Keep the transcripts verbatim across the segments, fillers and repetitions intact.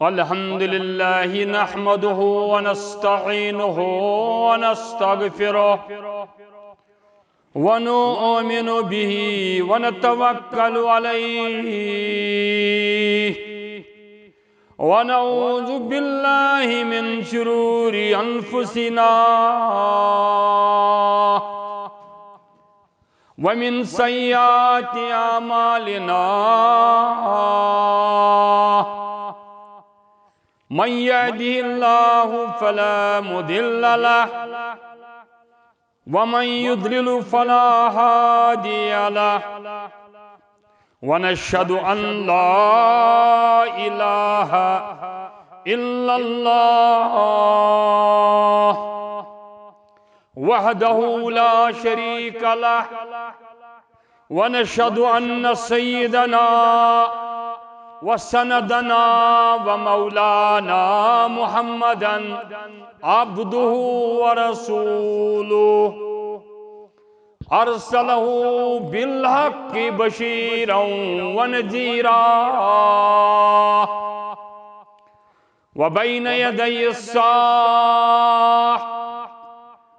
الحمد لله نحمده ونستعينه ونستغفره ونؤمن به ونتوكل عليه ونعوذ بالله من شرور أنفسنا ومن سيئات أعمالنا. من يهده الله فلا مضل له ومن يضلل فلا هادي له. ونشهد أن لا إله إلا الله وحده لا شريك له. ونشهد أن سيدنا وسندنا ومولانا محمدا عبده ورسوله، أرسله بالحق بشيرا ونذيرا وبين يدي الساعة.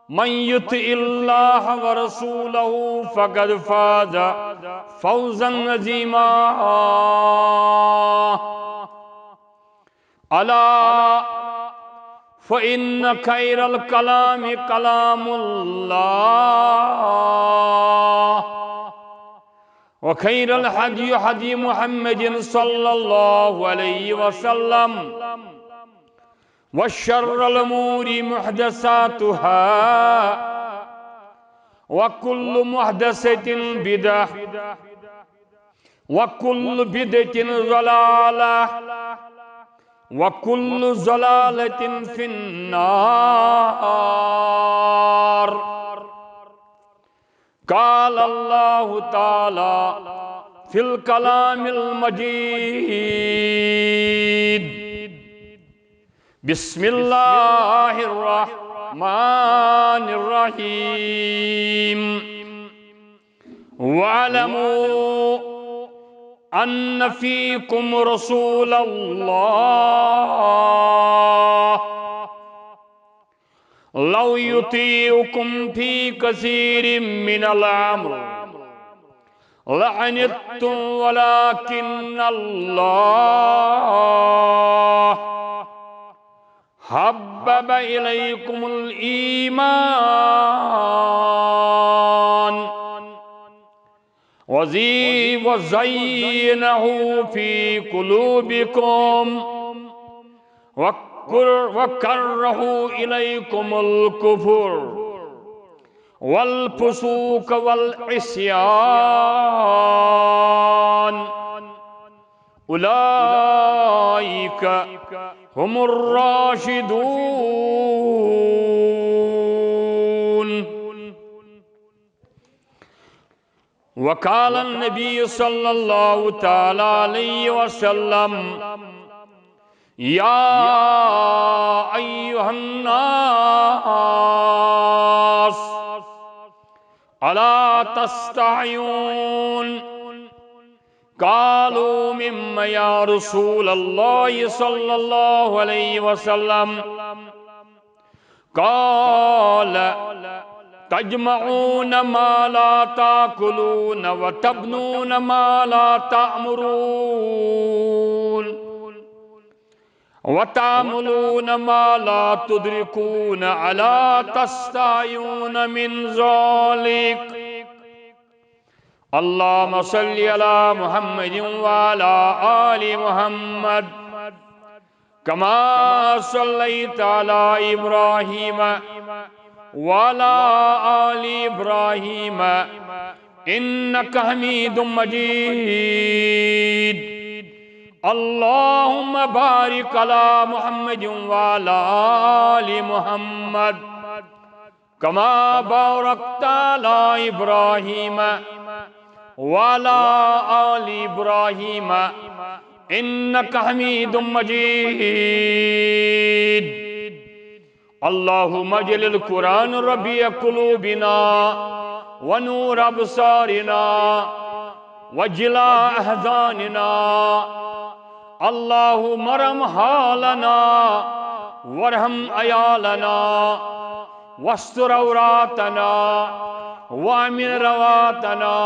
من يطع الله ورسوله فقد فاز فوزا عظيما. ألا فإن خير الكلام كلام الله، وخير الهدي هدي محمد صلى الله عليه وسلم، وشر الأمور محدثاتها، وكل محدثة بدعة، وكل بدعة ضلالة، وكل ضلالة في النار. قال الله تعالى في الكلام المجيد: بسم الله الرحمن الرحيم. واعلموا أن فيكم رسول الله لو يطيعكم في كثير من الأمر لعنتم ولكن الله حبب إليكم الإيمان وزي-، وزينه في قلوبكم وكر-، وكره إليكم الكفر والفسوق والعصيان. أولئك هم الراشدون. وقال النبي صلى الله تعالى عليه وسلم: يا أيها الناس، ألا تستحيون؟ قالوا: مم يا رسول الله صلى الله عليه وسلم؟ قال: تجمعون ما لا تأكلون وتبنون ما لا تعمرون وتعملون ما لا تدركون، ألا تستحيون من ذلك؟ اللهم صل على محمد وعلى آل محمد كما صليت على إبراهيم وعلى آل إبراهيم إنك حميد مجيد. اللهم بارك على محمد وعلى آل محمد كما باركت على إبراهيم وعلى آل إبراهيم إنك حميد مجيد. اللهم اجعل القرآن ربيع قلوبنا ونور أبصارنا وجلاء أحزاننا اللهم ارحم حالنا وارحم عيالنا واستر عوراتنا وآمن روعاتنا.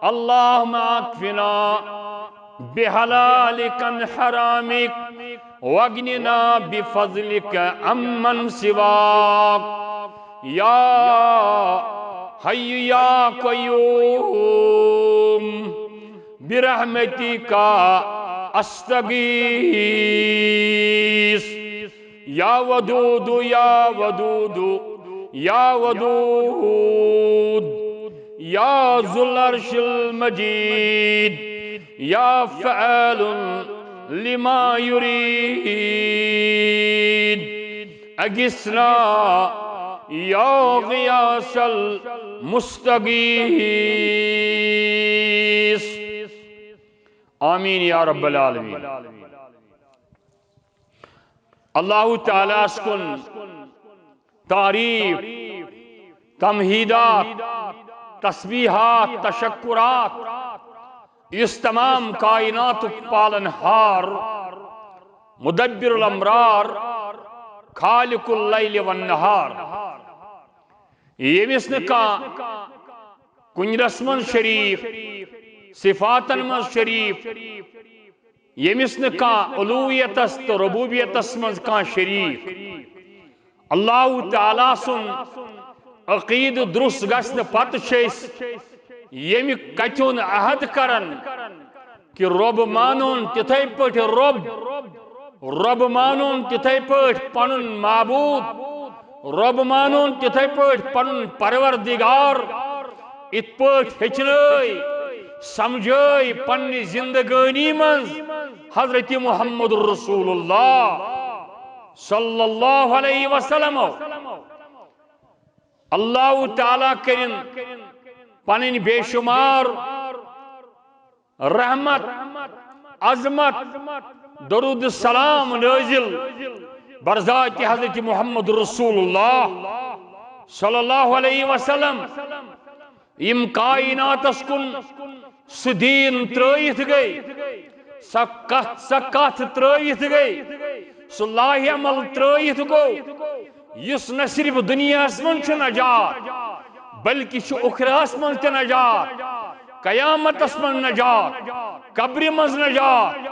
اللهم اكفنا بحلالك عن حرامك واغننا بفضلك عمن سواك. يا حي يا قيوم برحمتك أستغيث. يا ودود يا ودود يا ودود، يا ذو العرش المجيد، يا فعال لما يريد. أغثنا يا غياث المستغيث. آمين يا رب العالمين. اللہ تعالیٰ ہس کُن تعریف، تمہیدات، تسبیحات، تشکرات، یُس تمام کائناتُک پالن ہار، مدبر الامرار، خالق اللیل والنہار، ییٚمِس نہٕ کانٛہہ کنرس منٛز شریف، صفاتن منٛز شریف، ییٚمِس نہٕ کانٛہہ علویتس تہٕ ربوبیتس منٛز کانٛہہ شریف۔ اللہ تعالیٰ سُنٛد عقیدٕ درست گژھنہٕ پتہٕ چھِ أسۍ ییٚمہِ کتھِ ہُنٛد عہد کران کہِ رۄب مانُن تِتھے پٲٹھۍ رۄب، رۄب مانُن تِتھے پٲٹھۍ پنُن معبوٗد، رۄب مانُن تِتھے پٲٹھۍ پنُن پروردگار، یِتھ پٲٹھۍ ہیٚچھنٲے، سمجھٲے پننہِ زندگٲنی منٛز حضرت محمد رسول اللہ صلی اللہ علیہ وسلم۔ اللہ تعالیٰ کٔرِن پنٕنۍ بے شمار رحمت، عظمت، درود السلام نازل برذات حضرت محمد رسول اللہ صلی اللہ علیہ وسلم۔ یم کائناتس کُن سُہ دین ترٲیِتھ گٔے، سۄ کتھ، سۄ کتھ ترٲیِتھ گٔے، سُہ لاہہِ عمل ترٲیِتھ گوٚو، یُس نہ صرف دنیاہس منٛز چھُ نجات، بلکہ چھُ اُخراہس منٛز تہِ نجات، قیامتس منٛز نجات، قبرِ منٛز نجات،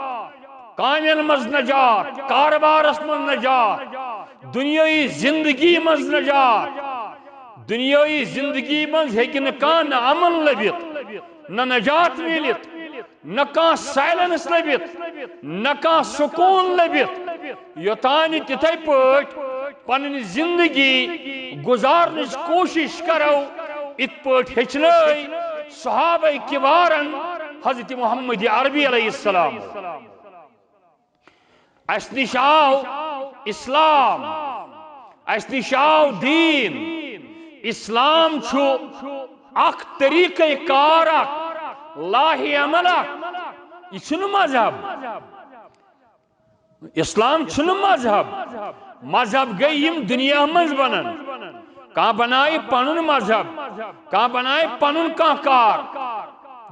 کامٮ۪ن منٛز نجات، کاربارس منٛز نجات، دنیٲیی زندگی منٛز نجات۔ دنیٲیی زندگی منٛز ہیٚکہِ نہٕ کانٛہہ نہ امن لٔبِتھ، نہ نجات میٖلِتھ، نہ کانٛہہ سائلنس لٔبِتھ، نہ کانٛہہ سکوٗن لٔبِتھ، یوٚتانۍ تِتھے پٲٹھۍ پنٕنۍ زندگی گُزارنٕچ کوٗشش کرو، یِتھ پٲٹھۍ ہیٚچھنٲے صحابہ کبارن حضرت محمد عربی علیہ السلام۔ اسہِ نِش آو اسلام، اسہِ نِش آو دین۔ اسلام چھُ اکھ طریقہ کار، اکھ لاہہِ عمل اکھ۔ یہِ چھُنہٕ مذہب۔ اسلام چھُنہٕ مذہب۔ مذہب گٔے یِم دُنیا منٛز بنن۔ کانٛہہ بنایہِ پنُن مذہب، کانٛہہ بنایہِ پنُن کانٛہہ کار۔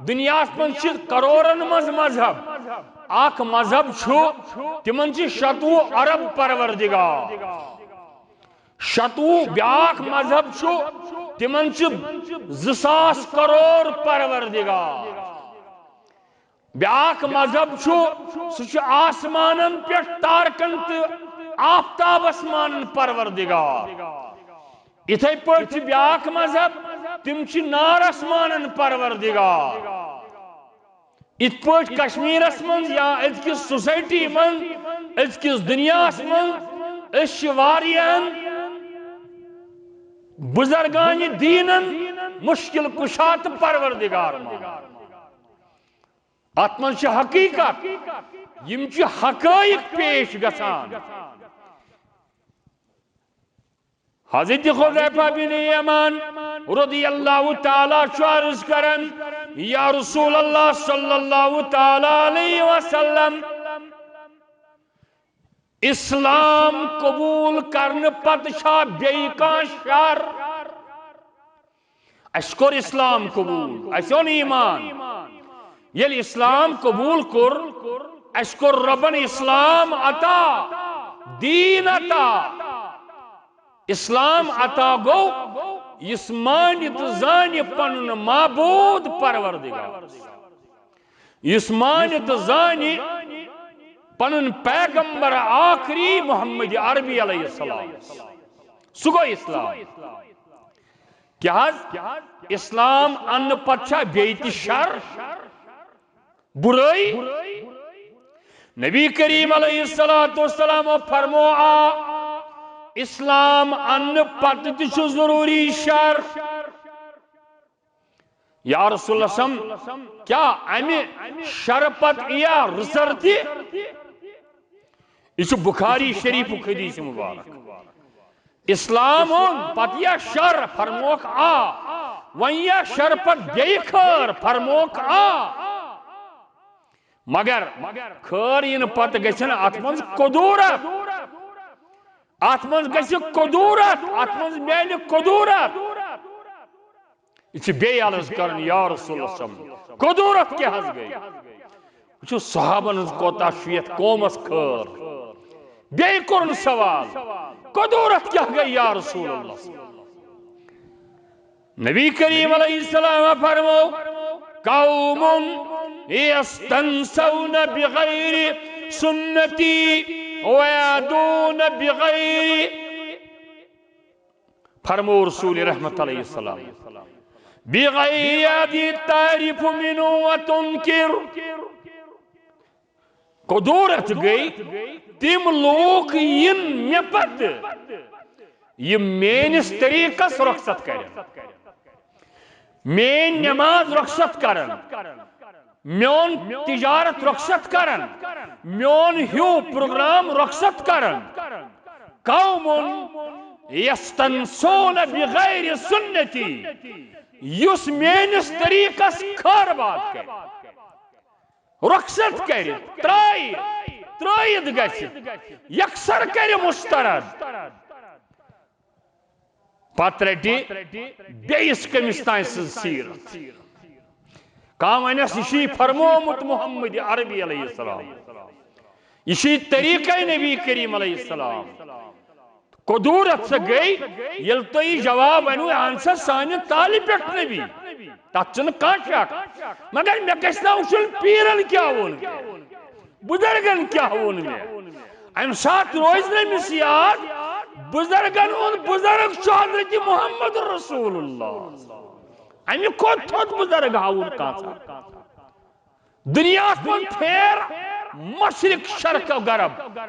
دُنیاہس منٛز چھِ کرورن منٛز مذہب۔ اکھ مذہب چھُ، تِمن چھِ شتوُہ ارب پروردگار۔ شتوُہ، بیاکھ مذہب چھُ، تِمن چھِ زٕ ساس کرور پروردگار۔ بیاکھ مذہب چھُ، سُہ چھُ آسمانن پٮ۪ٹھ تارکن تہٕ آفتابس مانن پروردگار۔ یِتھے پٲٹھۍ چھُ بیاکھ مذہب، تِم چھِ نارس مانن پروردگار۔ یِتھ پٲٹھۍ کشمیرس منٛز یا أزکِس سوسائٹی منٛز، أزکِس دُنیاہس منٛز، أسۍ چھِ واریاہن بزرگانِ دینن مشکل کشا تہٕ پروردگار مانان۔ اتھ منٛز چھِ حقیقت، یِم چھِ حقائق پیش گژھان۔ حضرت حذیفہ بن یمان رضی اللہ تعالیٰ چھُ عرض کران، یا رسول اللہ صلی اللہ تعالیٰ علیہ وسلم، اسلام قبول کرنہٕ پتہٕ چھا بیٚیہِ کانٛہہ شر؟ اسہِ کوٚر اسلام قبول، اسہِ اوٚن ایمان۔ ییٚلہِ اسلام قبول کوٚر، اسہِ کوٚر رۄبن اسلام عطا، دین عطا۔ اسلام عطا گوٚو یُس مانہِ تہٕ زانہِ پنُن معبود پروردگار، یُس مانہِ تہٕ زانہِ پنُن پیغمبر آخری محمد عربی علیہ السلام، سُہ گوٚو اسلام۔ کیٛاہ حظ؟ اسلام اننہٕ پتہٕ چھا بیٚیہِ تہِ شر، برٲیی؟ نبی کریم علیہ الصلوۃ والسلام فرمو آ، اسلام اننہٕ پتہٕ تہِ چھُ ضروٗری شر۔ یا رسول اللہ صلی اللہ علیہ وسلم، کیا امہِ شر پتہٕ ییا رٕژر تہِ؟ یہِ چھُ بخاری شریفُک حدیث مبارک۔ اسلام اوٚن، پتہٕ یا شر، فرموکھ آ۔ وۄنۍ یا شر پتہٕ بیٚیہِ خٲر، فرموکھ آ۔ مگر خٲر یِنہٕ پتہٕ گژھِ نہٕ اتھ منٛز کدورت۔ اتھ منٛز گژھِ کدورت، اتھ منٛز میلہِ کدورت۔ یہِ چھِ بیٚیہِ عرض کران، یا رسول اللہ صلی اللہ علیہ وسلم، کدورت کیٛاہ حظ گٔے؟ وٕچھِو صحابن ہٕنٛز کوتاہ چھُ یتھ قومس خٲر۔ بیٚیہِ کوٚرُن سوال، کدورت کیٛاہ گٔے یا رسول اللہ؟ نبی کریم علیہ السلام فرمو، قوم یستنسون بغیر سنتی ویادون بغیر، فرمو رسول رحمت علیہ السلام، بغیر ابی تعرف منه وتنکر۔ کدورت گٔے تِم لوٗکھ یِن مےٚ پتہٕ، یِم میٲنِس طریٖقس رۄخصت کرن، میٲنۍ نماز رۄخصت کرن، میون تجارت رۄخصت کرن، میون ہیوٗ پروگرام رۄخصت کرن۔ قوم یستنسون بغیر سنتی، یُس میٲنِس طریٖقس خٲر باد کرِ، رۄخصت کرِ، ترٛایہِ، ترٛٲیِتھ گژھِ، یکسر کرِ مسترد۔ پتہٕ رٹہِ بیٚیِس کٔمِس تانۍ سٕنٛز سیٖرت۔ کانٛہہ ونٮ۪س، یہِ چھُے فرمومُت محمد عربی علیہ السلام، یہِ چھُے طریٖقے نبی کریم علیہ السلام۔ کدورت سا گٔے، ییٚلہِ تُہۍ یہِ جواب ؤنِو، اہن سا سانہِ تالہِ پٮ۪ٹھ نبی، تتھ چھُنہٕ کانٛہہ شک۔ مگر مےٚ گژھِ نا وٕچھُن پیٖرن کیٛاہ ووٚن مےٚ، بُزرگن کیٛاہ ووٚن مےٚ۔ امہِ ساتہٕ روزِ نہٕ أمِس یاد بُزرگن ہُنٛد بُزرگ چھُ حضرت محمد رسول اللہ۔ امہِ کھۄتہٕ تھوٚد بُزرگ ہاوُن کانٛژھا۔ دُنیاہس منٛز پھیر مشرق شرق و غرب،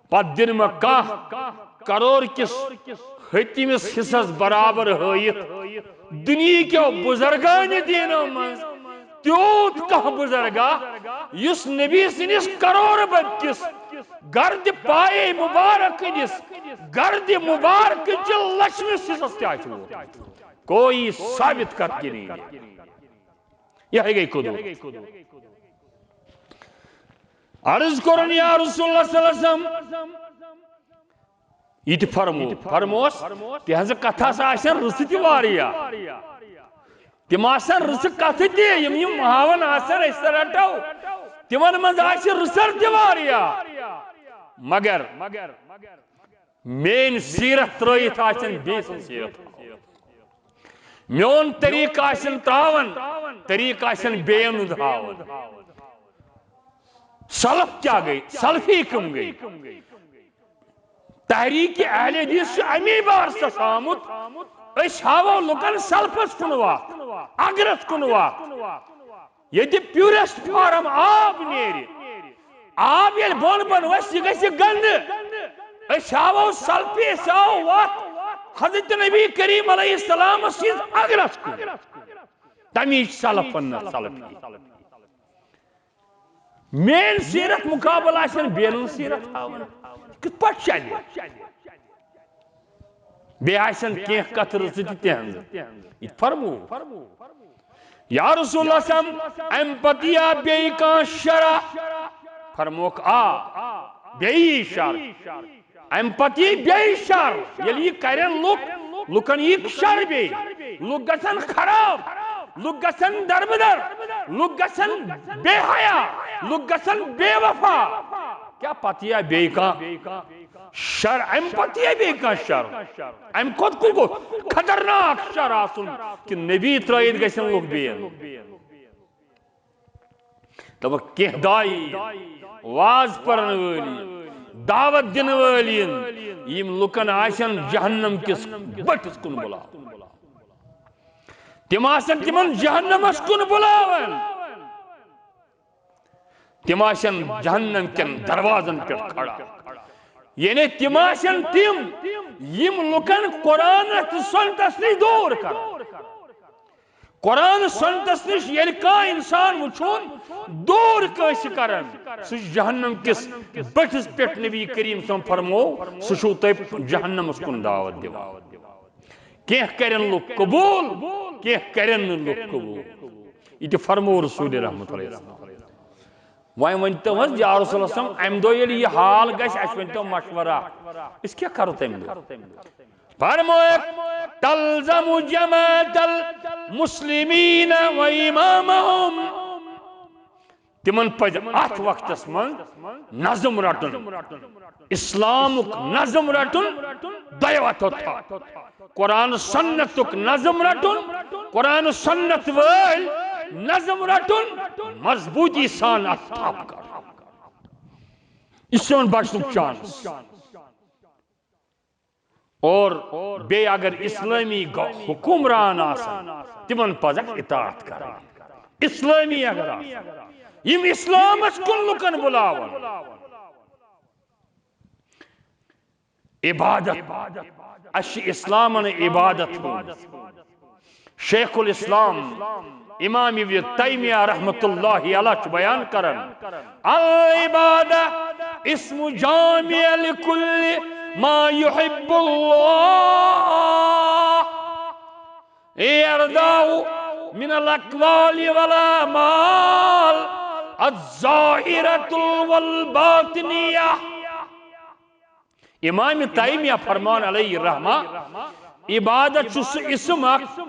پتہٕ دِن مےٚ کانٛہہ کرور کِس ہتمِس حصس برابر ہٲیِتھ دُنیہکیو بُزرگانہِ دیٖنو منٛز تیوٗت کانٛہہ بُزرگا، یُس نبی سٕنٛدِس کرور بدۍ کِس گردِ پایے مُبارک ہٕنٛدِس گردِ مُبارک چہِ لچھمِس حصس تہِ آسہِ ووتمُت۔ کوئی ثابت کر کے نہیں دے۔ یہے گٔے کدورت۔ عرض کوٚرُن، یا رسول اللہ صلی اللہ علیہ وسلم، یہِ تہِ فرمو، فرموس، تِہنٛزٕ کتھٕ ہسا آسن رٕژٕ تہِ واریاہ۔ تِم آسن رٕژٕ کتھٕ تہِ، یِم یِم ہاوان آسن، أسۍ تہِ رٹو۔ تِمن منٛز آسہِ رٕژر تہِ واریاہ۔ مگر میٲنۍ سیرت ترٲیِتھ آسن بیٚیہِ سٕنٛز سیرت ہاوان۔ میون طریٖقہٕ آسن تراوان، طریٖقہٕ آسن بیٚین ہُنٛد ہاوان۔ سلف کیٛاہ گٔے؟ سلفی کٕم گٔے؟ تحریک اہل حدیث چھُ امی بارسس آمُت۔ أسۍ ہاوو لُکن سلفس کُن وتھ، اگرس کُن وتھ۔ ییٚتہِ پیورسٹ فارم آب نیرِ، آب ییٚلہِ بۄن بۄن وسہِ، یہِ گژھِ گنٛدٕ۔ أسۍ ہاوو سلفی، أسۍ ہاوو وتھ حضرت نبی کریم علیہ السلامس سٕنٛز اگرس کُن۔ تمی چھِ سلف ونان سلفی۔ میٲنۍ سیرت مقابلہٕ آسن بیرن سیرت ہاوان، کِتھ پٲٹھۍ چلہِ؟ بیٚیہِ آسن کینٛہہ کتھٕ رٕژٕ تہِ تِہنٛزٕ۔ یہِ تہِ فرموو۔ یا رسول اللہ صلی اللہ علیہ وسلم، امہِ پتہٕ یا بیٚیہِ کانٛہہ شرح؟ فرموکھ، آ، بیٚیہِ یی شر۔ امہِ پتہٕ یی بیٚیہِ شر۔ ییٚلہِ یہِ کرن لُکھ، لُکن یی شر بیٚیہِ۔ لُکھ گژھن خراب، لُکھ گژھن دربدر۔ لُکھ گژھن بے حیا، لُکھ گژھن بے وفا۔ کیٛاہ پتہٕ یِیا بیٚیہِ کانٛہہ شر؟ اَمہِ پتہٕ یِیا بیٚیہِ کانٛہہ شر؟ اَمہِ کھۄتہٕ کُس گوٚو خطرناک شر آسُن کہِ نبی ترٲیِتھ گژھن لُکھ بیٚیَن؟ دوٚپُکھ، کینٛہہ داعی، واز پرن وٲلۍ، دعوت دِنہٕ وٲلۍ یِن، یِم لُکن آسن جہنم کِس بٔٹھِس کُن بُلاوان۔ تِم آسن تِمن جہنمس کُن بُلاوان۔ تِم آسن جہنم کٮ۪ن دروازن پٮ۪ٹھ کھڑا۔ یعنی تِم آسن تِم، یِم لُکن قرآنس تہٕ سنتس نِش دوٗر کران۔ قرآن سنتس نِش ییٚلہِ کانٛہہ انسان وٕچھون دوٗر کٲنٛسہِ کران، سُہ چھُ جہنم کِس بٔٹھِس پٮ۪ٹھ۔ نبی کریم صلی اللہ علیہ وسلم فرموو، سُہ چھُو تۄہہِ جہنمس کُن دعوت دِوان۔ کینٛہہ کرن لُکھ قبول، کینٛہہ کرن نہٕ لُکھ قبول۔ یہِ تہِ فرموو رسول رحمت علیہ السلام۔ وۄنۍ ؤنۍ تو حظ، یا رسول اللہ صلی اللہ علیہ وسلم، امہِ دۄہ ییٚلہِ یہِ حال گژھِ، اَسہِ ؤنۍ تو مشورہ، أسۍ کیٛاہ کرو تمہِ دۄہ؟ فرمووُکھ، تلزم جماعت المسلمین و امامہم۔ تِمن پزِ اتھ وقتس منٛز نظم رٹُن، اسلامُک نظم رٹُن، دۄیو اتھو تھاو۔ قرآن سنتُک نظم رٹُن، قرآن سنت وٲلۍ نظم رٹُن، مضبوٗطی سان اتھ تھپھ کرُن۔ یہِ چھُ سون بچنُک چانس۔ اور بیٚیہِ اگر اسلٲمی گو-، حکمران آسن، تِمن پزکھ اطاعت کرٕنۍ۔ اسلٲمی اگر آسن، یِم اسلامس کُن لُکن بُلاون۔ عبادت، اسہِ چھِ اسلامن عبادت ووٚنمُت۔ شیخ الاسلام امام ابن تیمیہ رحمۃ اللہ علیہ چھُ بیان کران، العبادہ اسم جامع لکل ما یحب اللہ، یرداء من الاقوال والاعمال الظاہرۃ والباطنیہ۔ امام تیمیہ فرمان علیہ رحمہ، عبادت چھُ سُہ اسم اکھ،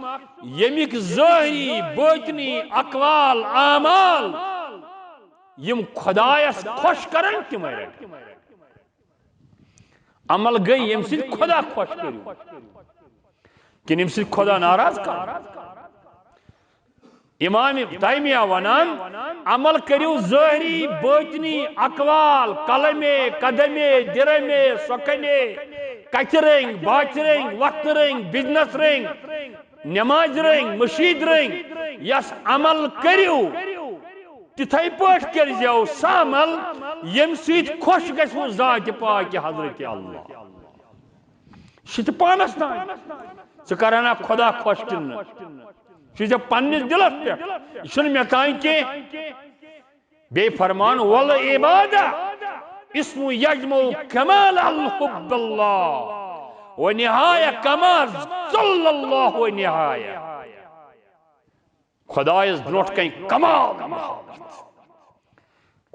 ییٚمیُک ظٲہری، باطنی، اقوال، اعمال یِم خدایس خۄش کرن، تِمے رٹہِ۔ عمل گٔے ییٚمہِ سۭتۍ خدا خۄش کٔرِو، کِنہٕ ییٚمہِ سۭتۍ خدا ناراض کرو؟ امام تیمیہ ونان، عمل کٔرِو ظٲہری، باطنی، اقوال، قلمے، قدمے، درمے، سۄکھنے، کتھِ رٔنگۍ، باتھِ رٔنگۍ، وۄتھنہٕ رٔنگۍ، بزنس رٔنگۍ، نماز رٔنگۍ، مشید رٔنگۍ، یس عمل کٔرِو، تِتھے پٲٹھۍ کٔرۍزیو سُہ عمل، ییٚمہِ سۭتۍ خۄش گژھِوٕ ذاتِ پاکہِ حضرت اللہ۔ یہِ چھُ پانس تام۔ ژٕ کرنا خدا خۄش کِنہٕ نہٕ؟ یہِ چھُ ژےٚ پننِس دِلس پٮ۪ٹھ۔ یہِ چھُنہٕ مےٚ تام کینٛہہ۔ بیٚیہِ فرمان، والعبادہ اسم یجمع کمال الحب اللہ و نہایہ کما ذل اللہ و نہایہ۔ خدایس برونٛٹھ کنہِ کمال محبت،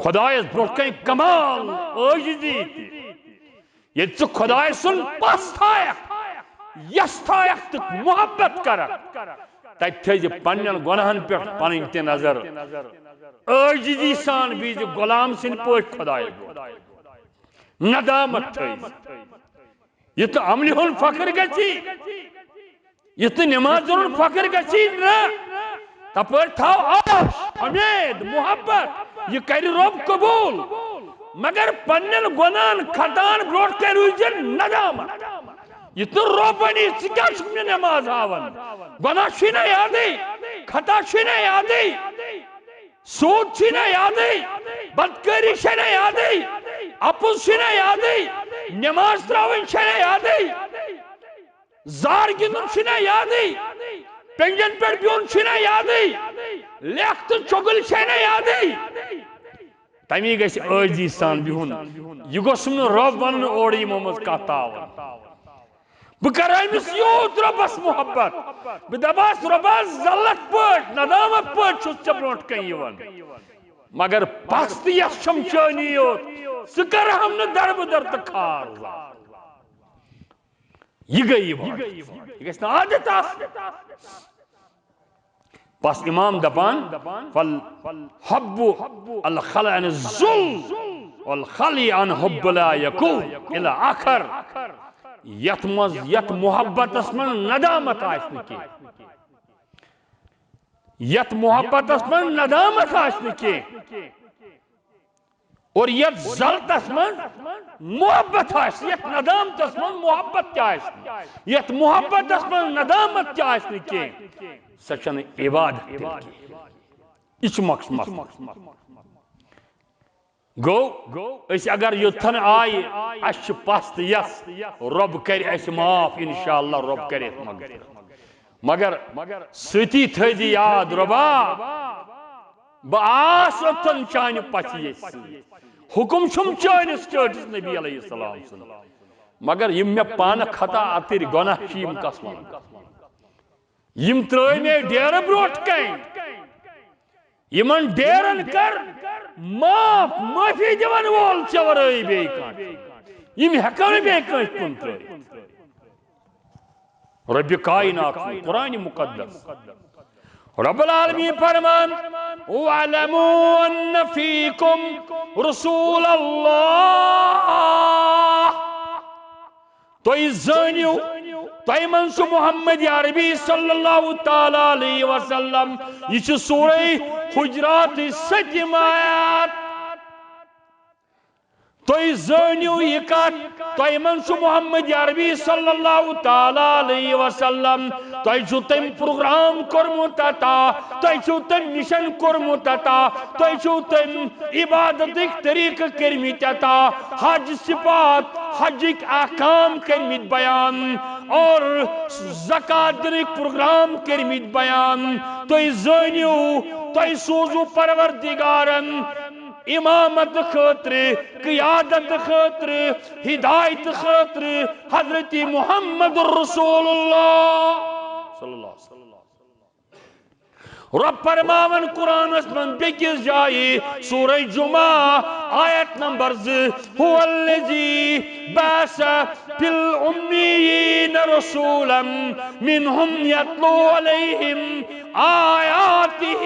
خدایس برونٛٹھ کنہِ کمال عٲجزی تہِ۔ ییٚلہِ ژٕ خدایہِ سُنٛد پس تھایکھ، یس تھایکھ تہٕ محبت کرکھ، تتہِ تھٲیزِ پننٮ۪ن گۄناہن پٮ۪ٹھ پنٕنۍ تہِ نظر۔ عٲجزی سان بیٖزِ غلام سٕنٛدۍ پٲٹھۍ خدایس برونٛٹھ، ندامت تھٲیزِ۔ یُتھ نہٕ عملہِ ہُنٛد فخر گژھی، یُتھ نہٕ نمازِ ہُنٛد فخر گژھی نہٕ۔ تپٲرۍ تھاو آش، امید، محبت، یہِ کرِ رۄب قبول۔ مگر پننٮ۪ن گۄناہن خطاہن برونٛٹھ کنہِ روٗزِ ندامت۔ یُتھ نہٕ رۄب ونی، ژٕ کیٛاہ چھُکھ مےٚ نماز ہاوان؟ گۄناہ چھُے نہ یادٕے، خطا چھُے نہ یادٕے۔ سود چھُے نہ یادٕے، بدکٲری چھے نہ یادٕے، اپُز چھُے نہ یادٕے، نماز تراوٕنۍ چھے نہ یادٕے، زار گِنٛدُن چھُے نہ یادٕے، پینجن پٮ۪ٹھ بِہُن چھُے نہ یادٕے، لیکھ تہٕ چُغل چھے نہ یادٕے۔ تمی گژھِ عٲجزی سان بِہُن۔ یہِ گوٚژھُم نہٕ رۄب ونُن اورٕ یِمو منٛز کانٛہہ تاوان۔ بہٕ کرٕ أمِس یوٗت رۄبس محبت، بہٕ دپس، رۄبا، ذلت پٲٹھۍ، ندامت پٲٹھۍ چھُس ژےٚ برونٛٹھ کنہِ یِوان، مگر پستہٕ یس چھم چٲنی یوت، ژٕ کرہم نہٕ دربٕدر تہٕ خار زار۔ یہِ گٔے عبادت۔ یہِ گژھِ نہٕ عادت آسُن۔ پس امام دپان، فالحب الخلع عن الذل والخلع عن حب لا يكون الى آخر۔ یتھ منٛز، یتھ محبتس منٛز ندامت آسہِ نہٕ کینٛہہ، یتھ محبتس منٛز ندامت آسہِ نہٕ کینٛہہ، اور یتھ ذلتس منٛز محبت آسہِ، یتھ ندامتس منٛز محبت تہِ آسہِ نہٕ، یتھ محبتس منٛز ندامت تہِ آسہِ نہٕ کینٛہہ، سۄ چھنہٕ عبادت تیٚلہِ کینٛہہ۔ یہِ چھُ مقصد۔ گوٚو، أسۍ اگر یوٚتتھن آیہِ، اَسہِ چھِ پَژھ تہٕ یَژھ، رۄب کَرِ اَسہِ معاف، انشاءاللہ رۄب کَرِ اَسہِ مغفرت۔ مگر سۭتی تھٲیزِ یاد، رۄبا، بہٕ آس اوٚتتھن چانہِ پَژھِ یَژھِ سۭتۍ۔ حُکُم چھُم چٲنِس ٹٲٹھِس نبی علیہ السلام سُنٛد۔ مگر یِم مےٚ پانہٕ خطا اَتٕرۍ گۄناہ چھِ، یِم کَس وَنہٕ؟ یِم ترٲے مےٚ ڈیرٕ برونٛٹھ کنہِ۔ یِمن ڈیرن کر معاف، معٲفی دِوان وول ژےٚ ورٲے بیٚیہِ کانٛہہ۔ یِم ہٮ۪کو نہٕ بیٚیہِ کٲنٛسہِ کُن ترٲوِتھ۔ رۄبِ کاینات سُنٛد قرآنِ مُقدس۔ رب العالمین فرمان، "واعلموا ان فیکم رسول اللہ۔" تُہۍ زٲنِو، تۄہہِ منٛز چھُ محمد عربی صلی اللہ تعالیٰ علیہ وسلم۔ یہِ چھِ سورہ حجرات سٔتِم آیات۔ تُہۍ زٲنِو یہِ کتھ، تۄہہِ منٛز چھُ محمد عربی صلی اللہ تعالیٰ علیہ وسلم۔ تۄہہِ چھُو تٔمۍ پروگرام کوٚرمُت عطا، تۄہہِ چھُو تٔمۍ مِشن کوٚرمُت عطا، تۄہہِ چھُو تٔمۍ عبادتٕکۍ طریٖقہٕ کٔرمٕتۍ عطا، حج صفات، حجٕکۍ احکام کٔرمٕتۍ بیان اور زکات دِنٕکۍ پروگرام کٔرمٕتۍ بیان۔ تُہۍ زٲنِو، تۄہہِ سوٗزوُ پروردگارن امامت خٲطرٕ، قیادت خٲطرٕ، ہدایت خٲطرٕ حضرت محمد رسول اللہ صلی اللہ علیہ وسلم۔ رۄب فرماوان قرآنس منٛز بیٚکِس جایہِ، سورہ جمعہ، آیت نمبر زٕ، "هو الذي بعث في الأميين رسولا منهم يتلو عليهم آياته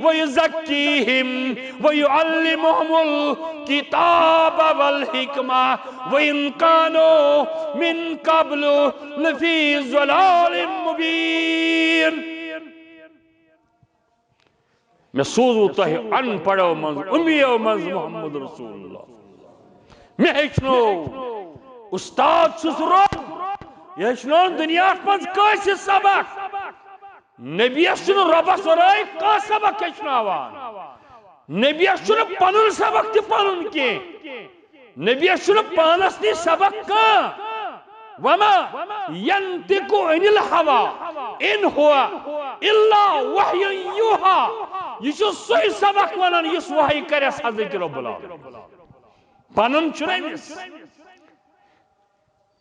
ويزكيهم ويعلمهم الكتاب والحكمة وإن كانوا من قبل لفي ضلال مبين۔" مےٚ سوٗزوُ تۄہہِ ان پڑھو منٛز، اُمیو منٛز محمد رسول اللہ۔ مےٚ ہیٚچھنو، اُستاد چھُس رۄب، یہِ ہیٚچھنو نہٕ دُنیاہَس منٛز کٲنٛسہِ سبق۔ نبیَس چھُنہٕ رۄبَس ورٲے کانٛہہ سبق ہیٚچھناوان۔ نبیَس چھُنہٕ پنُن سبق تہِ پنُن کینٛہہ۔ نبیَس چھُنہٕ پانَس نِش سبق کانٛہہ۔ وما ينطق عن الهوى إن هو إلا وحي يوحى۔ یہِ چھُ سُے سبق وَنان یُس وحی کَرٮ۪س حضرت رب العالمین۔ پنُن چھُنہٕ أمِس۔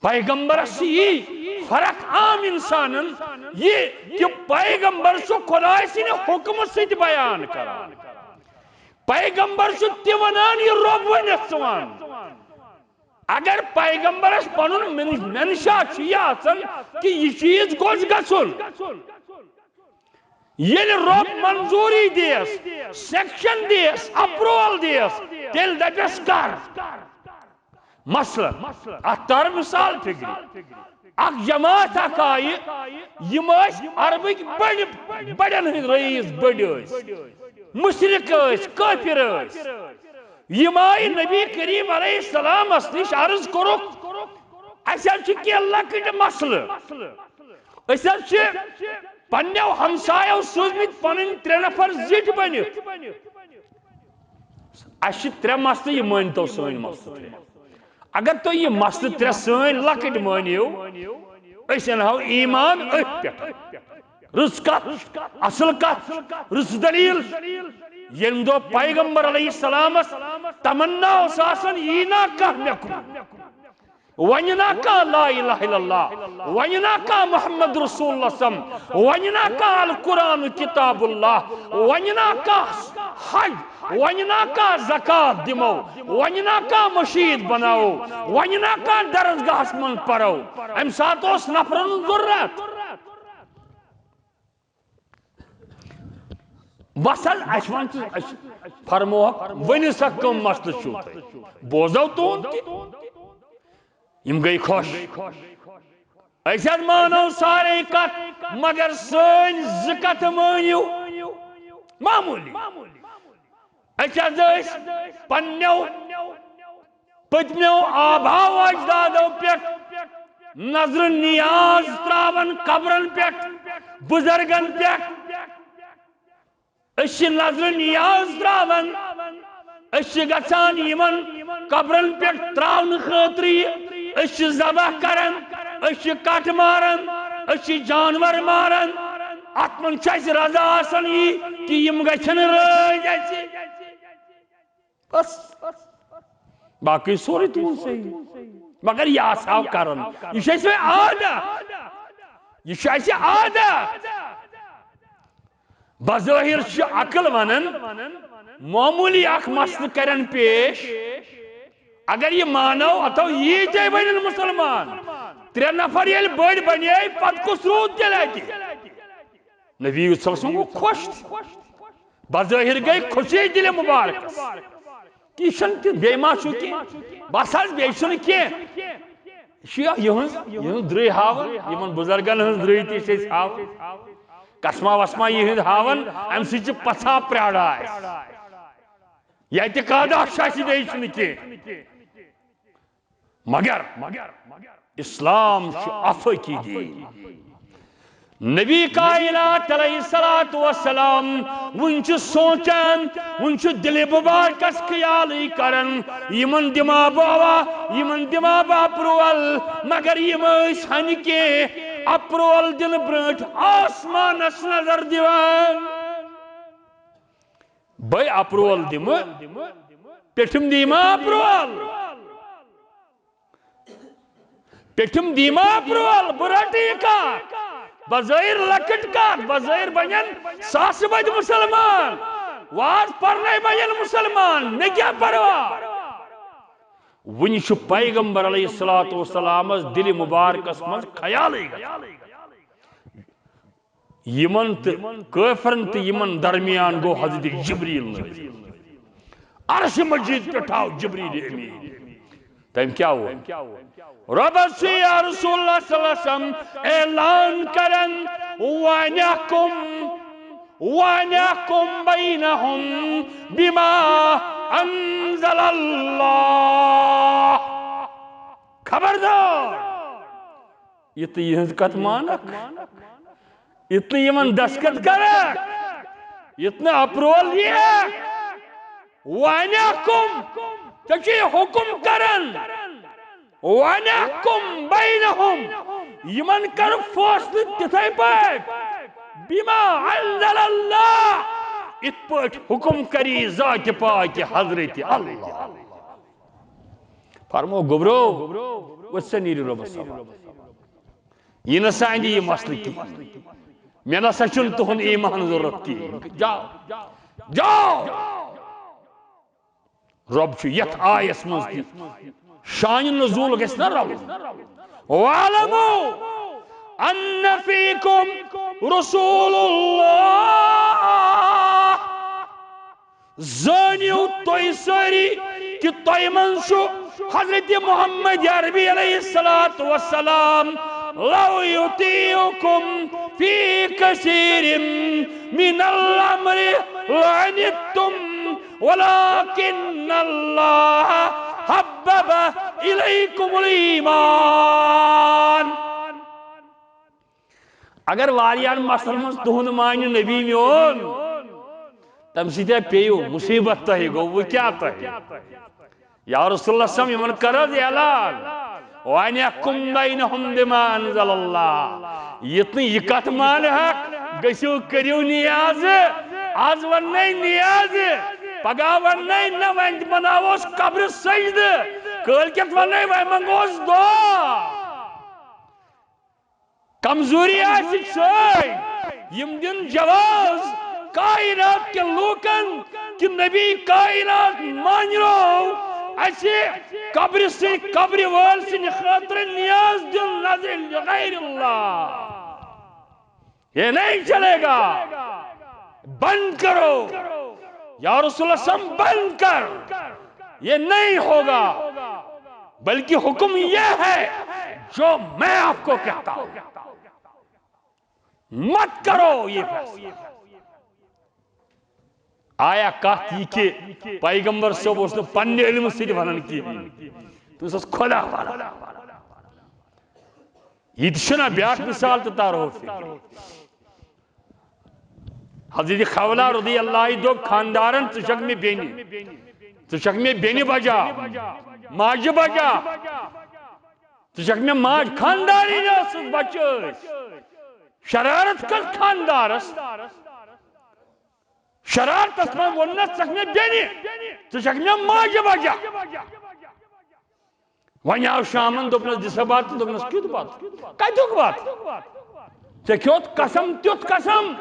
پیغمبرس چھِ یی فرق عام انسانن، یہِ کہِ پیغمبر چھُ خداے سٕنٛدِ حُکمہٕ سۭتۍ بیان کران۔ پیغمبر چھُ تہِ ونان یہِ رۄب ؤنِتھ ژٕ وَن۔ اگر پیغمبرس پنُن من-، منشا چھُ یہِ آسان کہِ یہِ چیٖز گوٚژھ گژھُن، ییٚلہِ رۄب منظوٗری دِیَس، سیکشن دِیَس، اپروول دِیَس، تیٚلہِ دَپٮ۪س کر۔ مثلاً، اتھ تر مثال فکرِ۔ اکھ جماعت اکھ آیہِ، یِم ٲسۍ عربٕکۍ بٔڑۍ، بڑٮ۪ن ہٕنٛدۍ رئیس بٔڑۍ ٲسۍ، مشرک ٲسۍ، کٲفر ٲسۍ۔ یِم آیہِ نبی کریم علیہ السلامس نِش، عرض کوٚرُکھ، "اسہِ حظ چھِ کینٛہہ لۄکٕٹۍ مسلہٕ، أسۍ حظ چھِ پننیو ہمسایو سوٗزمٕتۍ پنٕنۍ ترٛےٚ نفر زِٹھۍ بٔنِتھ۔" اسہِ چھِ ترٛےٚ مسلہٕ، یہِ مٲنۍ تو سٲنۍ مسلہٕ ترٛےٚ۔ اگر تُہۍ یہِ مسلہٕ ترٛےٚ سٲنۍ لۄکٕٹۍ مٲنِو، أسۍ انہو ایمان أتھۍ پٮ۪ٹھ۔ رٕژ کتھ، اصل کتھ، رٕژ دلیل۔ ییٚمہِ دۄہ پیغمبر علیہ السلامس تمنا اوس آسان، یی نا کانٛہہ مےٚ کُن۔ ونہِ نا کانٛہہ لا الہ الا اللہ، ونہِ نا کانٛہہ محمد رسول اللہ صم، ونہِ نا کانٛہہ القرآن کتاب اللہ، ونہِ نا کانٛہہ حج، ونہِ نا کانٛہہ زکات دِمو، ونہِ نا کانٛہہ مشیٖد بناوو، ونہِ نا کانٛہہ درسگاہس منٛز پرو۔ امہِ ساتہٕ اوس نفرن ضروٗرت۔ بس حظ، اَسہِ وَن ژٕ، اَسہِ فرموہکھ، ؤنِو سا کٕم مسلہٕ چھُو تۄہہِ؟ بوزو تُہُنٛد تہِ۔ یِم گٔے خۄش۔ أسۍ حظ مانو سارے کتھ، مگر سٲنۍ زٕ کتھٕ مٲنِو معموٗلی۔ أسۍ حظ ٲسۍ پننیو پٔتمیو آباو اجدادو پٮ۪ٹھ نظرِ نیاز تراوان قبرن پٮ۪ٹھ، بزرگن پٮ۪ٹھ۔ أسۍ چھِ نظرِ نیاز تراوان، أسۍ چھِ گژھان یِمن قبرن پٮ۪ٹھ تراونہٕ خٲطرٕ یہِ، أسۍ چھِ ذبح کران، أسۍ چھِ کٹھ ماران، أسۍ چھِ جانور ماران۔ اتھ منٛز چھِ اَسہِ رضا آسان یی کہِ یِم گژھن رٲضۍ اَسہِ۔ بس، باقٕے سورُے تُہُنٛد صحیح۔ مگر یہِ آسہٕ ہاو کرُن، یہِ چھُ اَسہِ وۄنۍ عادت، یہِ چھُ اَسہِ عادت۔ بظٲہِر چھِ عقل ونان، معموٗلی اکھ مسلہٕ کرن پیش، اگر یہِ مانو، اتھو ییٖتیٛاہ بنن مسلمان۔ ترٛےٚ نفر ییٚلہِ بٔڑۍ بنے، پتہٕ کُس روٗد تیٚلہِ اتہِ؟ نبی صلی اللہ علیہ وسلم گوٚو خۄش تہِ۔ بظٲہر گٔے خوشی دِلہِ مبارکس۔ کہِ یہِ چھُنہٕ تہِ، بیٚیہِ ما چھُ کینٛہہ؟ بس حظ، بیٚیہِ چھُنہٕ کینٛہہ۔ یہِ چھُ یِہٕنٛز، یِہٕنٛز درٕے ہاوان، یِمن بُزرگن ہٕنٛز درٕے تہِ چھِ أسۍ ہاوان۔ قسمہ وسمہ یِہٕنٛدۍ ہاوان، اَمہِ سۭتۍ چھِ پژھا پرٛاران اَسہِ۔ یہِ اعتقادا چھُ اَسہِ، بیٚیہِ چھُنہٕ کینٛہہ۔ مگر اسلام چھُ آفٲقی دین۔ نبی کائنات علیہ الصلوۃ والسلام وُنہِ چھُ سونچان، وُنہِ چھُ دِلہِ مبارکس خیالٕے کران، یِمن دِما بہٕ اوا، یِمن دِما بہٕ اپروول، مگر یِم ٲسۍ ہنہِ کینٛہہ اپروول دِنہٕ برٛونٛٹھ آسمانس نظر دِوان۔ بے اپروول دِمہٕ، پیٚٹھِم دیٖما اپروول۔ پیٚٹھِم دیٖما اپروول، بہٕ رٹہٕ یہِ کتھ۔ بظٲہر لۄکٕٹ کتھ، بظٲہر بنن ساسہٕ بٔدۍ مسلمان، واز پرنے بنن مسلمان، مےٚ کیٛاہ پرواہ؟ وُنہِ چھُ پیغمبر علیہ الصلوۃ والسلامس دِلہِ مبارکس منٛز خیالٕے گژھان۔ یِمن تہٕ کٲفرن تہٕ یِمن درمیان گوٚو حضرت جبریل نٲزِل۔ عرش مجید پٮ۪ٹھ آو جبریل امین۔ تٔمۍ کیٛاہ ووٚن؟ رۄبس چھُ یا رسول اللہ صلی اللہ علیہ وسلم اعلان کران، وانحکم، وانحکم بینہم بما انزل اللہ۔ خبردار! یہِ تہٕ یِہٕنٛز کتھ مانکھ، یہِ تہٕ یِمن دستخط کرکھ، یہِ تہٕ اپروول یِیَکھ، وانحکم، ژےٚ چھُے حکم کران، وانحکم بینہم، یِمن کر فٲصلہٕ تِتھے پٲٹھۍ، بما انزل اللہ، یِتھ پٲٹھۍ حکم کری ذاتِ پاکہِ حضرت اللہ۔ فرمو گوٚبرو، وۄتھ سا نیٖرِو رۄبَس حوالہٕ۔ یہِ نہ سا اَندِ یہِ مسلہٕ کِہیٖنۍ۔ مےٚ نہ سا چھُنہٕ تُہُنٛد ایٖمان ضروٗرت کِہیٖنۍ۔ جاو، جاو۔ رۄب چھُ یَتھ آیَس منٛز تہِ شانِ نزول گژھِ نہ رَلُن۔ وَاعْلَمُوا أَنَّ فِيكُمْ رَسُولَ اللَّهِ۔ زٲنِو تُہۍ سٲری کہِ تۄہہِ منٛز چھُ حضرت محمد عربی علیہ الصلوۃ والسلام، لو یطیعکم فی کثیر من الامر لعنتم ولکن اللہ حبب الیکم الایمان۔ اگر واریاہن مسلن منٛز تُہُنٛد مانہِ نبی میون، تمہِ سۭتۍ ہا پیٚیِو مُصیبت تۄہہِ، گوٚو وۄنۍ کیٛاہ تۄہہِ؟ یا رسول اللہ صلی اللہ علیہ وسلم، یِمن کر حظ اعلان، وَأَنِ احْكُم بَيْنَهُم بِمَا أَنزَلَ اللَّهُ۔ یُتھ نہٕ یہِ کتھ مانہٕ ہکھ، گٔژھِو کٔرِو نیاز، از وننے نیاز، پگاہ وننے نہ، وۄنۍ بناووس قبرِ سجدٕ، کٲلۍ کٮ۪تھ وننے وۄنۍ منگوس دعا۔ کمزوری آسہِ سٲنۍ، یِم دِن جواز کائنات کٮ۪ن لوٗکن کہِ نبی کائنات مانیو اَسہِ قبرِ سٕنٛدِ، قبرِ وٲلۍ سٕنٛدِ خٲطرٕ نیاز دیُن نظرِ لغیر اللہ۔ یہ نہیں چلے گا۔ بند کرو، یا رسول اللہ صلی اللہ علیہ وسلم، بند کر، یہ نہیں ہوگا، بلکہ حکم یہ ہے جو میں آپ کو کہتا ہوں، مت کرو یہ فیصلہ۔ آیا کتھ یہ کہ پیغمبر صٲب اوس نہٕ پننہِ علمہٕ سۭتۍ ونان کینٛہہ، تٔمِس اوس خدا ونان۔ یہِ تہِ چھُنہ بیٛاکھ مثال تہٕ تارو فکرِ۔ حضرت خولہ رضی اللہ عنہ دوٚپ خاندارن، "ژٕ چھکھ مےٚ بیٚنہِ، ژٕ چھکھ مےٚ بیٚنہِ بجا، ماجہِ بجا، ژٕ چھکھ مےٚ ماجہِ۔" خاندارٕنۍ ٲسٕس، بچہٕ ٲسۍ، شرارت کٔر خاندارس۔ شرارتس منٛز ووٚننس، "ژٕ چھکھ مےٚ بیٚنہِ، ژٕ چھکھ مےٚ ماجہِ بجا۔" وۄنۍ آو شامن، دوٚپنس، "دِ سا بتہٕ؟" دوٚپنس، "کیُتھ بتہٕ؟ کتیُک بتہٕ؟ ژےٚ کھیوٚت قسم، تیُتھ قسم،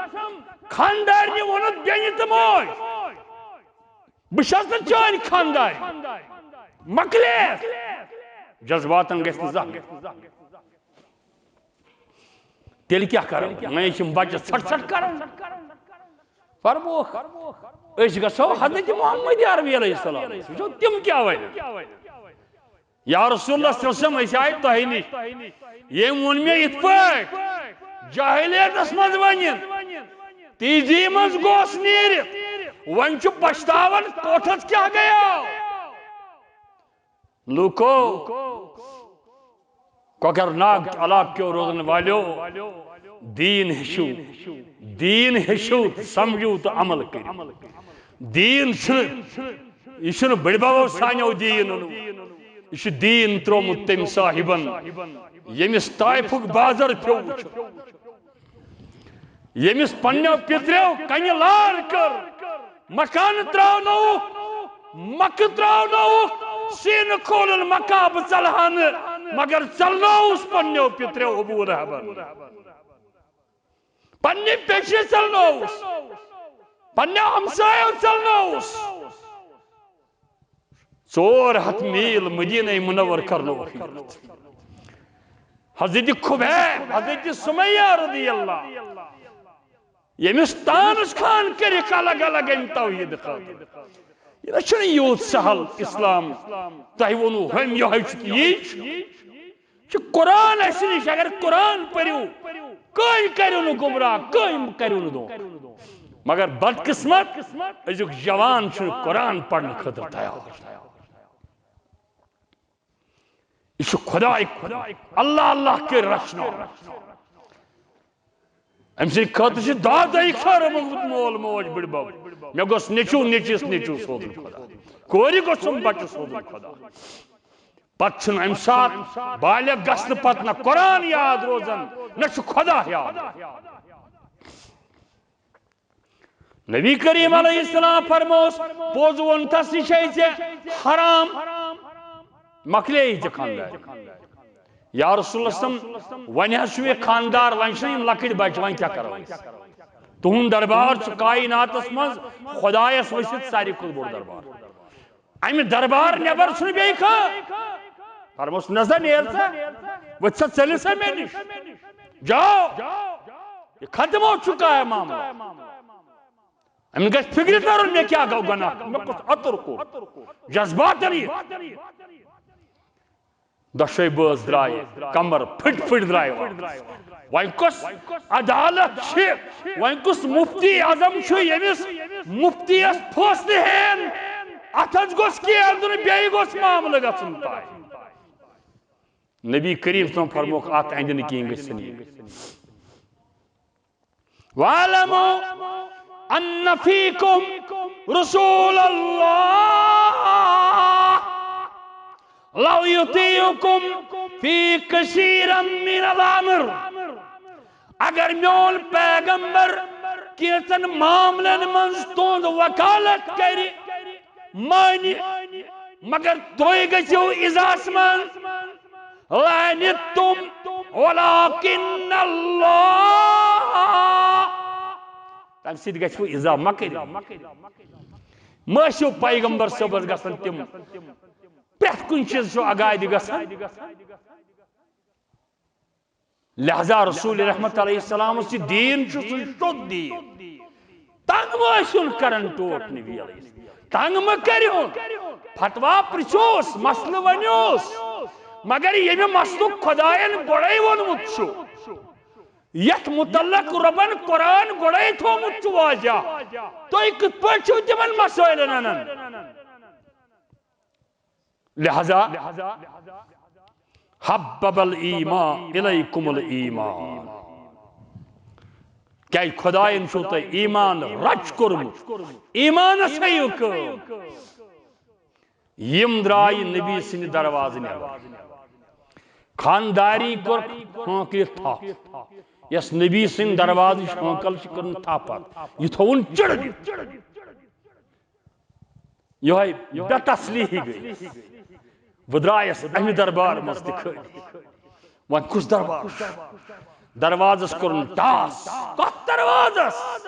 خاندارنہِ ووٚنُتھ بیٚنہِ تہٕ موج، بہٕ چھس نہٕ چٲنۍ خاندارنۍ، مۄکلیس۔" جذباتن گژھِ نہٕ زانٛہہ۔ تیٚلہِ کیٛاہ کرو؟ وۄنۍ چھِ یِم بچہٕ ژھٹھ ژھٹھ کران۔ فرموکھ، أسۍ گژھو حضرت محمد عربی علیہ السلام، وٕچھو تِم کیٛاہ ونن۔ یا رسول اللہ صلی اللہ علیہ وسلم، أسۍ آے تۄہہِ نِش۔ ییٚمۍ ووٚن مےٚ یِتھ پٲٹھۍ، جاہلیتس منٛز ؤنِن، تیزی منٛز گوس نیٖرِتھ۔ وۄنۍ چھُ پچھتاوان، کوٹھس کیٛاہ گٔیو؟ لوٗکو، کۄکرناگ علاقہٕ کیو روزن والیو، دیٖن ہیٚچھِو، دیٖن ہیٚچھِو، سمجھِو تہٕ عمل کٔرِو۔ دیٖن چھُنہٕ، یہِ چھُنہٕ بٔڈۍ ببو سانیو دیٖن اوٚنمُت، یہِ چھُ دیٖن ترٛوومُت تٔمۍ صاحبن، ییٚمِس طائفُک بازر پیوٚو وٕچھُن۔ ییٚمِس پننیو پِتریو کنہِ لار کٔر، مکان ترٛاونووُکھ، مکہٕ ترٛاونووُکھ، سیٖنہٕ کھولُن، مکہ بہٕ ژلہٕ ہا نہٕ، مگر ژلنووُس پننیو پِتریو ابو لہبن۔ پننہِ پیٚچھِ ژلنووُس، پننیو ہمسایو ژلنووُس۔ ژور ہتھ میٖل مدینہ منور کرنووُکھ۔ حضرت خبیب، حضرت سمیہ رضی اللہ، ییٚمِس تانس خان کٔرِکھ الگ الگ امہِ توحید خٲطرٕ۔ یہِ نہ چھُنہٕ یوٗت سہل اسلام۔ تۄہہِ ووٚنوُ ہُمۍ یِہوٚے چھُ تہٕ یی چھُ۔ چھُ قرآن اَسہِ نِش، اگر قرآن پٔرِو، کٕہٕنۍ کٔرِو نہٕ گمراہ، کٕہٕنۍ کٔرِو نہٕ دھوکہٕ۔ مگر بدقسمت، أزیُک جوان چھُنہٕ قرآن پرنہٕ خٲطرٕ تیار۔ یہِ چھُ خداے، اللہ اللہ کٔرۍ رچھنہٕ۔ أمۍ سٕنٛدِ خٲطرٕ چھِ دادے خٲر منٛگمُت مول موج بٕڈبب۔ مےٚ گوٚژھ نیٚچوٗ نیٚچوِس نیٚچوٗ سوزُن خدا۔ کورِ گوٚژھُم بچہٕ سوزُن خدا۔ پتہٕ چھُنہٕ اَمہِ ساتہٕ بالغ گژھنہٕ پتہٕ نہ قرآن یاد روزان، نہ چھُ خدا یاد۔ نبی کریم علیہ السلام فرموس، پوٚز ووٚن تس، یہِ چھے ژےٚ حرام۔ مۄکلے یہِ تہِ خاندار۔ یا رسول اللہ صلی اللہ علیہ وسلم، وۄنۍ حظ چھُ یہِ خاندار، وۄنۍ چھِنہٕ یِم لۄکٕٹۍ بچہٕ، وۄنۍ کیٛاہ کرو أسۍ؟ تُہُنٛد دربار چھُ کائناتس منٛز خدایس ؤسِتھ ساروی کھۄتہٕ بوٚڑ دربار۔ امہِ دربار نٮ۪بر چھُنہٕ بیٚیہِ کانٛہہ۔ فرموس، نہ سا، نیر سا، ؤتھۍ سا، ژٔلِو سا مےٚ نِش۔ جاؤ، یہ ختم ہو چکا ہے معاملہ۔ أمِس گژھِ فِکرِ ترُن، مےٚ کیٛاہ گوٚو گۄناہ، مےٚ کُس اَتُر کوٚر؟ جذباتن یہِ۔ دۄشوے بٲژ درٛاے، کمر پھٔٹۍ پھٔٹۍ درٛاے واپس۔ وۄنۍ کۄس عدالت چھِ؟ وۄنۍ کُس مفتی اعظم چھُ، ییٚمِس مفتیَس فٲصلہٕ ہٮ۪ن؟ اَتھَس گوٚژھ کینٛہہ دیُن، بیٚیہِ گوٚژھ معاملہٕ گژھُن طے۔ نبی کریم صلی اللہ علیہ وسلم فرمووُکھ، اَتھ اَندِ نہٕ کینٛہہ، گژھِ سا نہٕ۔ واعلموا ان فیکم رسول اللہ لو یطیعکم فی کثیرا من الامر۔ اگر میون پیغمبر کینژن معاملن منٛز تُہنٛد وکالت کرِ، مانہِ، مگر تُہۍ گٔژھِو عزاہس منٛز، لعنتم ولکن اللہ۔ تمہِ سۭتۍ گژھِو عزا مہ کٔرِو۔ مہ ٲسِو پیغمبر صٲبس گژھان تِم، پرٛٮ۪تھ کُنہِ چیٖزٕ چھُ اگادِ گژھان۔ لہذا رسول رحمت علیہ السلام اوس یہِ دیٖن چھُ، سُہ چھُ سیوٚد دیٖن۔ تنگ مہ ٲسِوُن کران ٹوٹھ نبی علیہ السلام۔ تنگ مہ کٔرِہُن۔ فتوا پرژھوس، مسلہٕ ؤنِوس۔ مگر ییٚمہِ مسلُک خدایَن گۄڈَے ووٚنمُت چھُ، یَتھ مُتعلق رۄبَن قرآن گۄڈَے تھوٚومُت چھُ واضح، تُہۍ کِتھ پٲٹھۍ چھِو تِمَن مسٲیلَن اَنان؟ لہذا حبب الایمان الیکم الایمان۔ کیازِ خدایَن چھُو تۄہہِ ایمان رچ کوٚرمُت۔ ایمانَس ہیٚیِو کٲم۔ یِم درٛایہِ نبی سٕنٛدِ دروازٕ نٮ۪بر۔ خانٛداری کوٚر ہٲنٛکلِتھ تھپھ۔ یۄس نبی سٕنٛدِ دروازٕچ ہٲنٛکل چھِ کٔرمٕژ تھپھ اَتھ، یہِ تھوٚوُن چِڑ دِتھ۔ یِہوٚے بے تسلی ہی گٔے۔ بہٕ درٛایس امہِ دربار منٛز تہِ خٲلی۔ وۄنۍ کُس دربار چھُ؟ دروازس کوٚرُن ٹاس۔ کتھ دروازس؟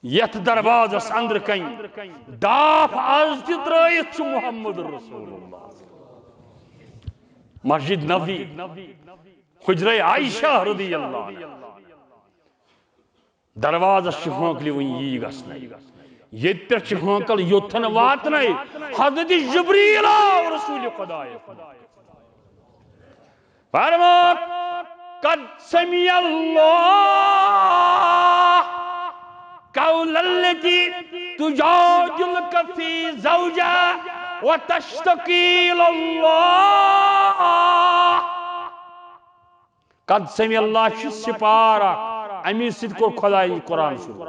یتھ دروازس اندرٕ کنۍ ڈاپھ از تہِ ترٲیِتھ چھُ محمد رسول اللہ۔ مسجد نبوی، حجرہ عائشہ رضی اللہ عنہا۔ دروازس چھِ ہٲنکلہِ وٕنہِ یی گژھنَے۔ ییٚتہِ پٮ۪ٹھ چھِ ہٲنکل یوٚتتھن واتنَے۔ حضرت جبریل آو رسول خدایَس۔ فرموو، قد سمع اللہ قول التي تجادلك في زوجها وتشتكي إلى الله۔ قد سمع اللہ چھُ سپار اکھ، امی سۭتۍ کوٚر خدایہِ قرآن شروع۔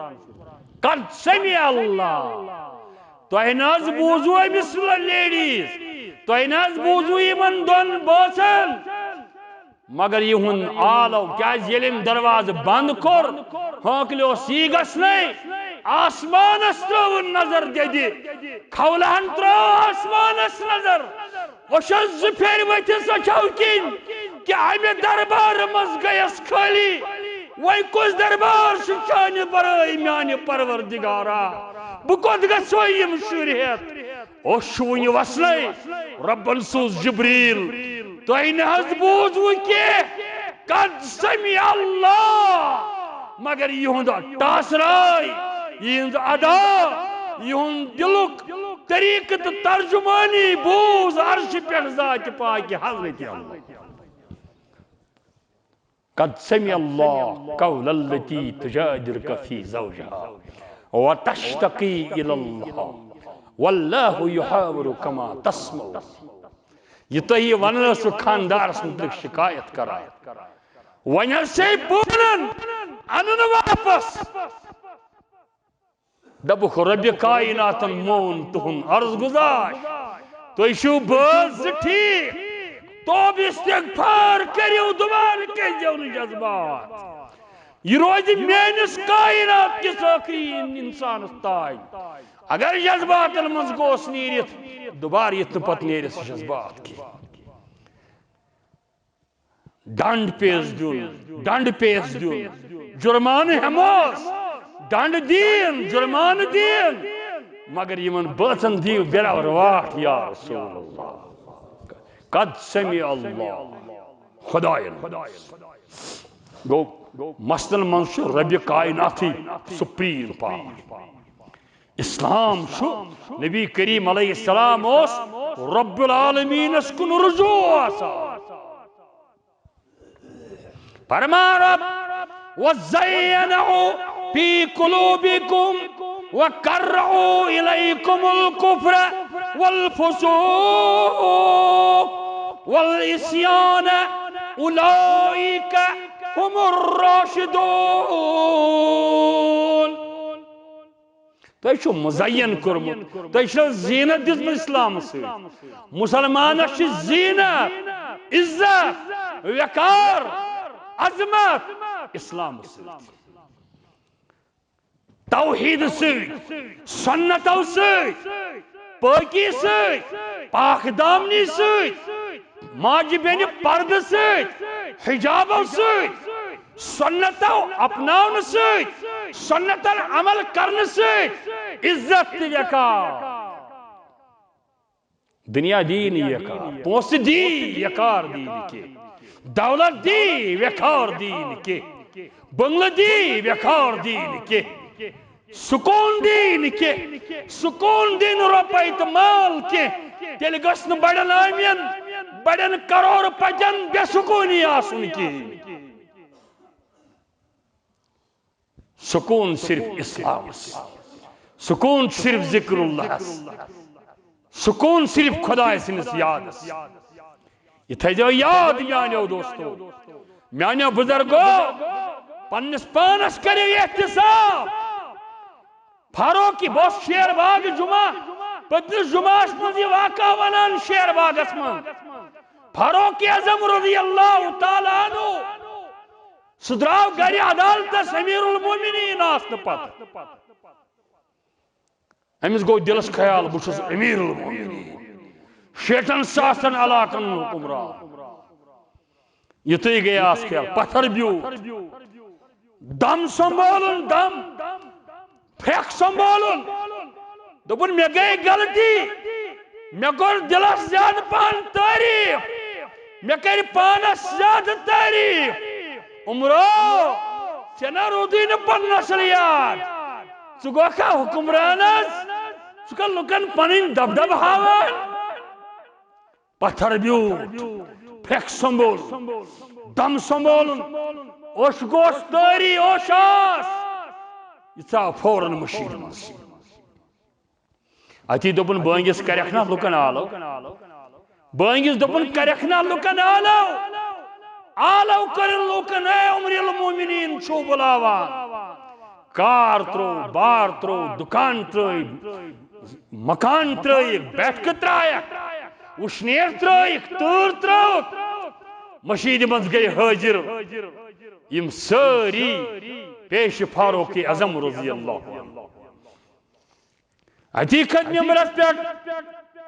قد سمع اللہ۔ تۄہہِ نہ حظ بوٗزوٕ أمِس لیڈیز، تۄہہِ نہ حظ بوٗزوٕ یِمن دۄن بٲژن؟ مگر یِہُنٛد آلو، کیازِ ییٚلہِ أمۍ دروازٕ بنٛد کوٚر، ہٲنکلہِ اوس یی گژھنَے، آسمانس ترٲوٕن نظر دِدِ، کھولہن ترٲو آسمانس نظر۔ وۄنۍ چھَس زٕ پھیرِ ؤتھِتھ أچھو کِنۍ کہِ اَمہِ دربارٕ منٛز گٔیَس خٲلی۔ وۄنۍ کُس دربار چھُ چانہِ برٲے میانہِ پروردگارا؟ بہٕ کوٚت گژھو یِم شُرۍ ہٮ۪تھ؟ اوس چھُ وُنہِ وسنَے۔ رۄبَن سوٗز جبریل۔ تۄہہِ نہ حظ بوٗزوٕ کینٛہہ؟ قد سمع اللہ۔ مگر یِہُنٛد ٹاسراے، یِہٕنٛز ادا، یِہُنٛد دِلُک طریقہٕ تہٕ ترجمانی بوٗز عرشہِ پٮ۪ٹھ ذاتِ پاکہِ حضرت اللہ۔ قد سمع اللہ قول التي تجادلك في زوجها وتشتكي إلى الله والله يحاور كما تسمعون۔ یہِ تۄہہِ یہِ ونان ٲسوٕ خاندارس مُتعلق شکایت کران، وۄنۍ حظ چھے بہٕ ونان، انُن واپس۔ دپُکھ، رۄبِ کائناتن مون تُہُنٛد عرض گزار۔ تُہۍ چھِو بٲژ زٕ ٹھیٖک، توبہٕ استغفار کٔرِو، دُبارٕ کٔرۍزیو نہٕ جذبات۔ یہِ روزِ میٲنِس کائنات کِس ٲخری انسانس تام۔ اگر جذباتن منٛز گوٚژھ نیٖرِتھ، دُبارٕ یِتھ نہٕ پتہٕ نیرِ سُہ جذبات کینٛہہ۔ ڈنڈ پیس دیُن، ڈنڈ پیس دیُن، جرمانہٕ ہٮ۪موس، ڈنڈ دِیِن، جرمانہٕ دِیِن، مگر یِمن بٲژن دِیِو بیراور واٹھ، یا رسول اللہ۔ قد سمع اللہ، خدایَن۔ گوٚو، مثلاً منٛز چھُ رۄبِ کائناتٕے سپریم پاور۔ اسلام چھُ نبی کریم علیہ السلام اوس رب العالمینس کُن رجوع آسان۔ فرمان رب، وزینہ فی قلوبکم وکرہ الیکم الکفر والفسوق والعصیان اولئک هم الراشدون۔ تۄہہِ چھُو مُزین کوٚرمُت، تۄہہِ چھُو زیٖنت دِژمٕژ اِسلامہٕ سۭتۍ۔ مُسلمانس چھِ زیٖنت، عزت، وقار، عظمت اِسلامہٕ سۭتۍ۔ توحیٖد سۭتۍ، سُنتو سۭتۍ، پٲکی سۭتۍ، پاک دامنی سۭتۍ، ماجہِ بیٚنہِ پردٕ سۭتۍ، حجابو سۭتۍ، سُنتو اپناونہٕ سۭتۍ، سُنتن عمل کرنہٕ سۭتۍ عزت تہٕ وقار۔ دنیا دی نہٕ وقار، پونٛسہٕ دی وقار دی نہٕ کینٛہہ، دولت دی وقار دی نہٕ کینٛہہ۔ بنگلہٕ دی ویخار دی نہٕ کینٛہہ، سکوٗن دی نہٕ کینٛہہ، سکوٗن دی نہٕ رۄپے تہٕ مال کینٛہہ، تیٚلہِ گژھِ نہٕ بڑٮ۪ن آمین، بڑٮ۪ن کرور پتٮ۪ن بے سکوٗنی آسُن کِہیٖنۍ۔ سکوٗن صرف اسلامس، سکوٗن صرف ذکر اللہس، سکوٗن صرف خدائے سٕنٛدِس یادس۔ یہِ تھٲیزیو یاد میانیو دوستو، میانیو بزرگو، پننِس پانس کٔرِو احتساب۔ فاروقی بس شیر باغ جمعہ، پٔتمِس جمعہس منٛز یہِ واقعہ ونان شیر باغس منٛز۔ فاروق اعظم رضی اللہ تعالیٰ عنہ، سُہ درٛاو گرِ عدالتس امیر المومنین آسنہٕ پتہٕ۔ أمِس گوٚو دِلس خیال، بہٕ چھُس امیر المومنین، شیٹھن ساسن علاقن ہُنٛد حکمران۔ یُتھُے گٔیاس خیال، پتھر بیوٗٹھ، دم سنبھالُن، دم، پھرٛکھ سنبھالُن۔ دوٚپُن، مےٚ گٔے غلطی، مےٚ کوٚر دِلس زیادٕ پہن تعریٖف، مےٚ کَرِ پانس زیادٕ تعریٖف۔ عمرو، ژےٚ نہ روٗدُے نہٕ پنُن اصل یاد، ژٕ گوکھا حکمرانس؟ ژٕ چھُکھا لُکن پنٕنۍ دبدبہٕ ہاوان؟ پتھر بیوٗٹھ، پھرٛکھ سنبھول، دم سنبھولُن، اوٚش گوٚژھ تٲری اوٚش آس۔ یہِ ژاو فوراً مٔشیٖد منٛز۔ اتی دوٚپُن، بٲنگِس کرکھ نا لُکن آلو۔ بٲنگِس دوٚپُن، کرکھ نا لُکن آلو۔ آلو کٔرٕن لُکن، اے امیر المومنین چھُو بُلاوان۔ کار ترٛوو، بار ترٛوو، دُکان ترٛٲوۍ، مکان ترٛٲیِکھ، بیٹھکہٕ ترٛایَکھ، وُشنیر ترٛٲیِکھ، تۭر ترٛٲوٕکھ۔ مٔشیٖدِ منٛز گٔے حٲضِر یِم سٲری پیش فاروق اعظم رضی اللہ عنہ۔ اتی کھٔتۍ ممبرس پٮ۪ٹھ،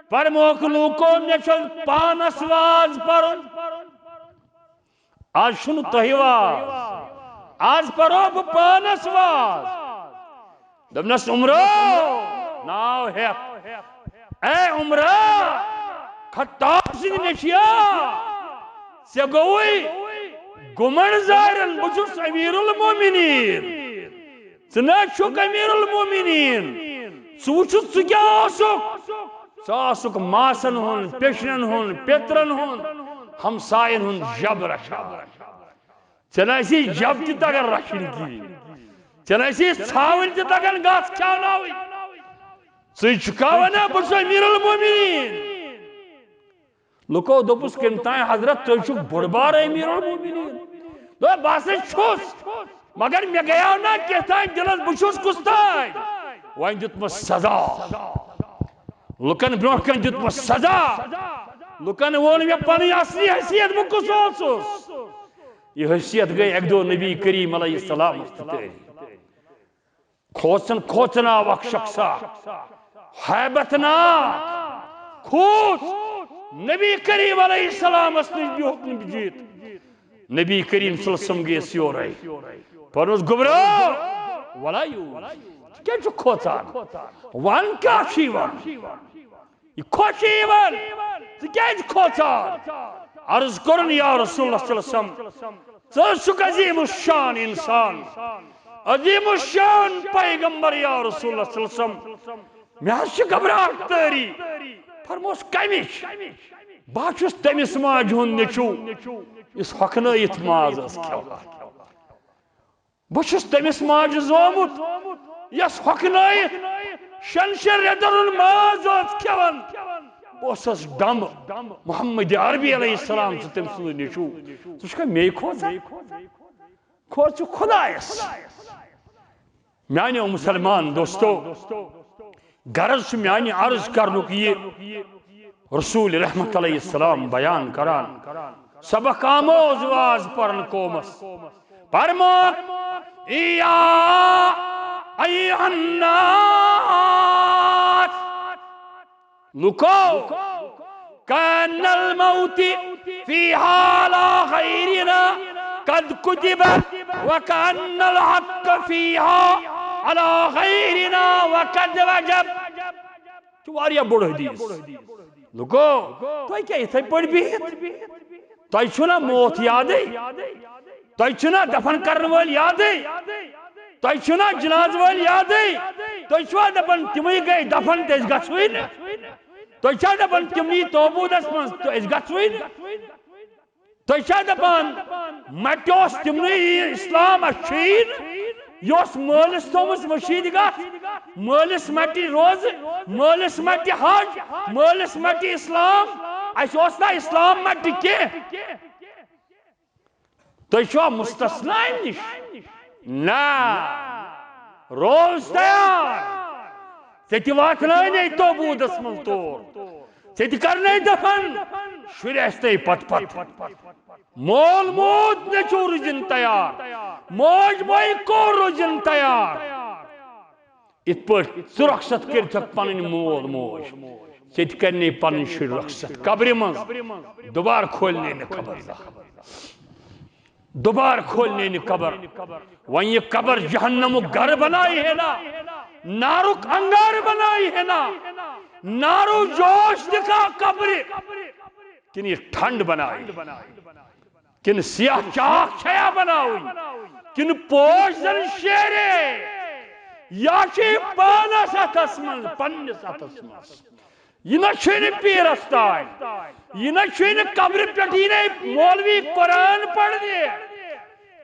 فرمووُکھ، لوٗکو، مےٚ چھُ پانس واز پرُن۔ آز چھُنہٕ تۄہہِ واز، آز پرو بہٕ پانس واز۔ دوٚپنس، عمرو، ناو ہٮ۪تھ، اے عمرا، خطاب سٕنٛدِ نیٚچویا، ژےٚ گوٚوُے گُمن ظٲہِرن، بہٕ چھُس امیر المومنین۔ ژٕ نہ چھُکھ امیر المومنین۔ ژٕ وٕچھُتھ ژٕ کیٛاہ اوسُکھ؟ ژٕ آسُکھ ماسن ہُنٛد، پیٚچھنٮ۪ن ہُنٛد، پیٚترن ہُنٛد، ہمساین ہُنٛد جب رچھان۔ ژےٚ نہ آسی جب تہِ تگان رچھِنۍ کِہیٖنۍ۔ ژےٚ نہ آسی ژھاوٕلۍ تہِ تگان گژھ کھیٛاوناوٕنۍ۔ ژٕے چھُکھا ونان بہٕ چھُس امیر المومنین؟ لُکو دوٚپُس، کٔمۍ تام حضرت، تُہۍ چھِو بوٚڑ بار امیر المومنین۔ دوٚپ، بہٕ ہسا چھُس، مگر مےٚ گٔیاو نا کینٛہہ تام دِلس، بہٕ چھُس کُس تام۔ وۄنۍ دیُتمس سزا۔ لُکن برونٛہہ کنہِ دیُتمس سزا۔ لُکن ووٚن مےٚ پنٕنۍ اصلی حیثیت، بہٕ کُس اوسُس۔ یہِ حیثیت گٔے اکہِ دۄہ نبی کریم علیہ السلامس تہِ تٲری۔ کھوژن کھوژن آو اکھ شخصا، ہیبت ناک کھوژ نبی کریم علیہ السلامس نِش، بیوٗٹھ نہٕ بِہِتھ۔ نبی کریم صلی اللہ علیہ وسلم گٔیس یورے۔ فرموس، گوٚبرا، ولا یوٗ، ژٕ کیٛازِ چھُکھ کھوژان؟ ون کیٛاہ چھُے ون؟ یہِ خۄش چھِ یِوان، ژٕ کیٛازِ کھوژان؟ عرض کوٚرُن، یا رسول اللہ صلی اللہ علیہ وسلم، ژٕ حظ چھُکھ عظیم الشان انسان، عظیم الشان پیغمبر، یا رسول اللہ صلی اللہ علیہ وسلم، مےٚ حظ چھِ گھبراہٹ تٲری۔ فرموس، کمِچ؟ بہٕ حظ چھُس تٔمِس ماجہِ ہُنٛد نیٚچوٗ، یُس ہۄکھنٲیِتھ ماز ٲس کھٮ۪وان۔ بہٕ چھُس تٔمِس ماجہِ زومُت، یۄس ہۄکھنٲیِتھ شٮ۪ن شٮ۪ن رٮ۪تن ہُنٛد ماز ٲس کھٮ۪وان۔ بہٕ اوسُس ڈم محمد عربی علیہ السلام، ژٕ تٔمۍ سُنٛد نیٚچوٗ۔ ژٕ چھُکھا مے کھوژان؟ کھوژ ژٕ خۄدایس۔ میانیو مسلمان دوستو، غرض چھُ میانہِ عرض کرنُک یہِ، رسول رحمت علیہ السلام بیان کران، سبق آموز واز پرن قومس۔ فرموک، یا ایھا الناس، لوکو، کأن الموت فیہا علی غیرنا قد کتب، وکأن الحق فیہا علی غیرنا وقد وجب۔ چھُ واریاہ بوٚڑ حدیث۔ لوکو، تُہۍ کیٛاہ یِتھَے پٲٹھۍ بِہِتھ؟ تۄہہِ چھُو نا موت یادٕے؟ تۄہہِ چھُنا دفن کرن وٲلۍ یادٕے؟ تۄہہِ چھُنا جنازٕ وٲلۍ یادٕے؟ تُہۍ چھِوا دپان تِمٕے گٔے دفن تہٕ أسۍ گژھوٕے نہٕ؟ تُہۍ چھا دپان تِمنٕے توبوٗدس منٛز تہٕ أسۍ گژھوٕے نہٕ؟ تُہۍ چھا دپان مٹہِ اوس تِمنٕے یہِ اسلام اَسہِ چھُیی نہٕ؟ یہِ اوس مٲلِس تھومُت مٔشیٖد گژھ، مٲلِس مٹہِ روزٕ، مٲلِس مٹہِ حج، مٲلِس مٹہِ اسلام؟ اَسہِ اوس نا اسلام مٹہِ کینٛہہ؟ تُہۍ چھِوا مستثنا امہِ نِش؟ نہ۔ روز تیار۔ ژےٚ تہِ واتنٲونے توبوٗدس منٛز تور۔ ژےٚ تہِ کرنے دفن۔ شُرۍ آسہِ تۄہہِ پتہٕ پتہٕ۔ مول موج نیٚچو روٗزِن تیار۔ موج موج کور روٗزِن تیار۔ یِتھ پٲٹھۍ ژٕ رۄخصت کٔرِتھ ہٮ۪کھ پنٕنۍ مول موج، ژےٚ تہِ کرنے پنٕنۍ شُرۍ رۄخصت قبرِ منٛز۔ دُبارٕ کھولنے نہٕ قبر زانٛہہ۔ دُبارٕ کھولنے نہٕ قبر۔ وۄنۍ یہِ قبر جہنمُک گرٕ بنایہِ ہے نا، نارُک انگارٕ بنایہِ ہے نا، نارو جوش دِکھا قبرِ، کِنہٕ یہِ ٹھنڈ بنایہِ؟ کِنہٕ سیاہ چاکھ چھیا بناوٕنۍ؟ کِنہٕ پوش زن شیرے؟ یا چھِ یہِ پانس اتھس منٛز، پننِس اتھس منٛز؟ یہِ نہ چھُے نہٕ پیٖرس تام، یہِ نہ چھُے نہٕ قبرِ پٮ۪ٹھ یی نَے مولوی قرآن پرنہِ۔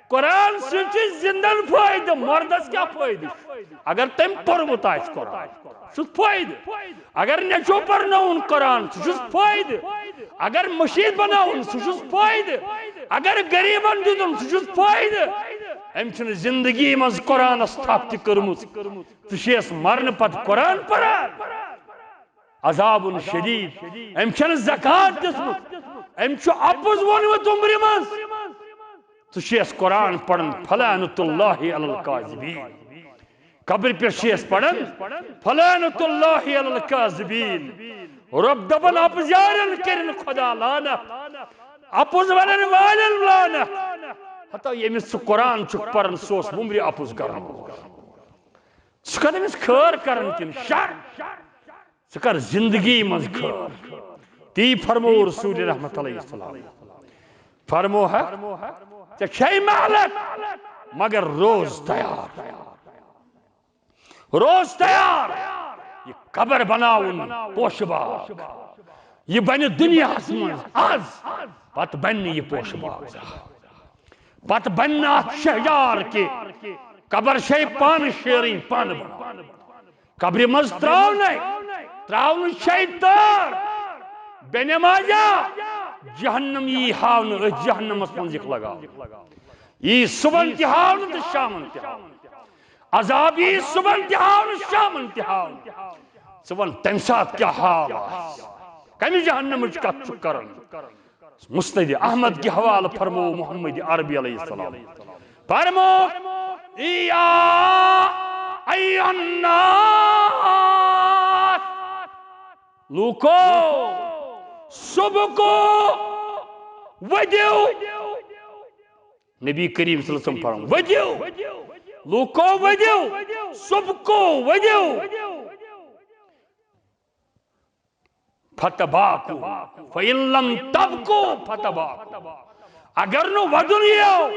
قرآن سۭتۍ چھُ زندن فٲیدٕ، مردس کیٛاہ فٲیدٕ چھُ؟ اگر تٔمۍ پوٚرمُت آسہِ قرآن، سُہ چھُ فٲیدٕ۔ اگر نیٚچو پرنووُن قرآن، سُہ چھُس فٲیدٕ۔ اگر مٔشیٖد بناوُن، سُہ چھُس فٲیدٕ۔ اگر غریٖبن دیُتُن، سُہ چھُس فٲیدٕ۔ أمۍ چھُنہٕ زندگی منٛز قرآنس تھپھ تہِ کٔرمٕژ۔ ژٕ چھیس مرنہٕ پتہٕ قرآن پران؟ عذاب شدید۔ أمۍ چھَنہٕ زکات دِژمٕژ۔ أمۍ چھُ اَپُز ووٚنمُت عمرِ منٛز۔ ژٕ چھیس قرآن پران، فلعنت اللہ علی الکاذبین۔ قبرِ پٮ۪ٹھ چھیس پران، فلعنت اللہ علی الکاذبین۔ رۄب دپان اَپُز یارن کٔرِن خدا لعنت، اَپُز ونن والٮ۪ن لعنت۔ ہتا ییٚمِس ژٕ قرآن چھُکھ پران، سُہ اوس وُمرِ اَپُز کران۔ ژٕ کر أمِس خٲر کران کِنہٕ شر؟ ژٕ کر زندگی منٛز خٲر۔ تی فرموو رسول رحمت علیہ السلام۔ فرموو ہا، ژےٚ چھے مہلت، مگر روز تیار۔ روز تیار۔ یہِ قبر بناوُن پوشہٕ باغ۔ یہِ بنہِ دُنیاہس منٛز از، پتہٕ بنہِ نہٕ یہِ پوشہٕ باغ زانٛہہ۔ پتہٕ بنہِ نہٕ اتھ شہجار کینٛہہ۔ قبر چھے پانہٕ شیرٕنۍ، پانہٕ بناوٕنۍ۔ قبرِ منٛز تراونَے، تراونٕچ چھے تار۔ بے نمازا، جہنم یی ہاونہٕ، أتھۍ جہنمس منٛز یِکھ لگاو۔ یی صبحن تہِ ہاونہٕ تہٕ شامن تہِ ہاونہٕ۔ عذاب یی صبحن تہِ ہاونہٕ، شامن تہِ ہاونہٕ۔ ژٕ وَن، تَمہِ ساتہٕ کیٛاہ حال آسہِ؟ کَمہِ جہنمٕچ کَتھ چھُکھ کران؟ مسند احمد کہِ حوالہٕ فرموو محمد عربی علیہ السلام، فرموو، یا ایھا الناس، لوٗکو، سبقو، ؤدِو۔ نبی کریم صلی اللہ علیہ وسلم فرموو، ؤدِو، لوٗکو ؤدِو، سبقو ؤدِو۔ فتباکو، فإن لم تبکو فتباکو۔ اگر نہٕ وَدُن یِیو،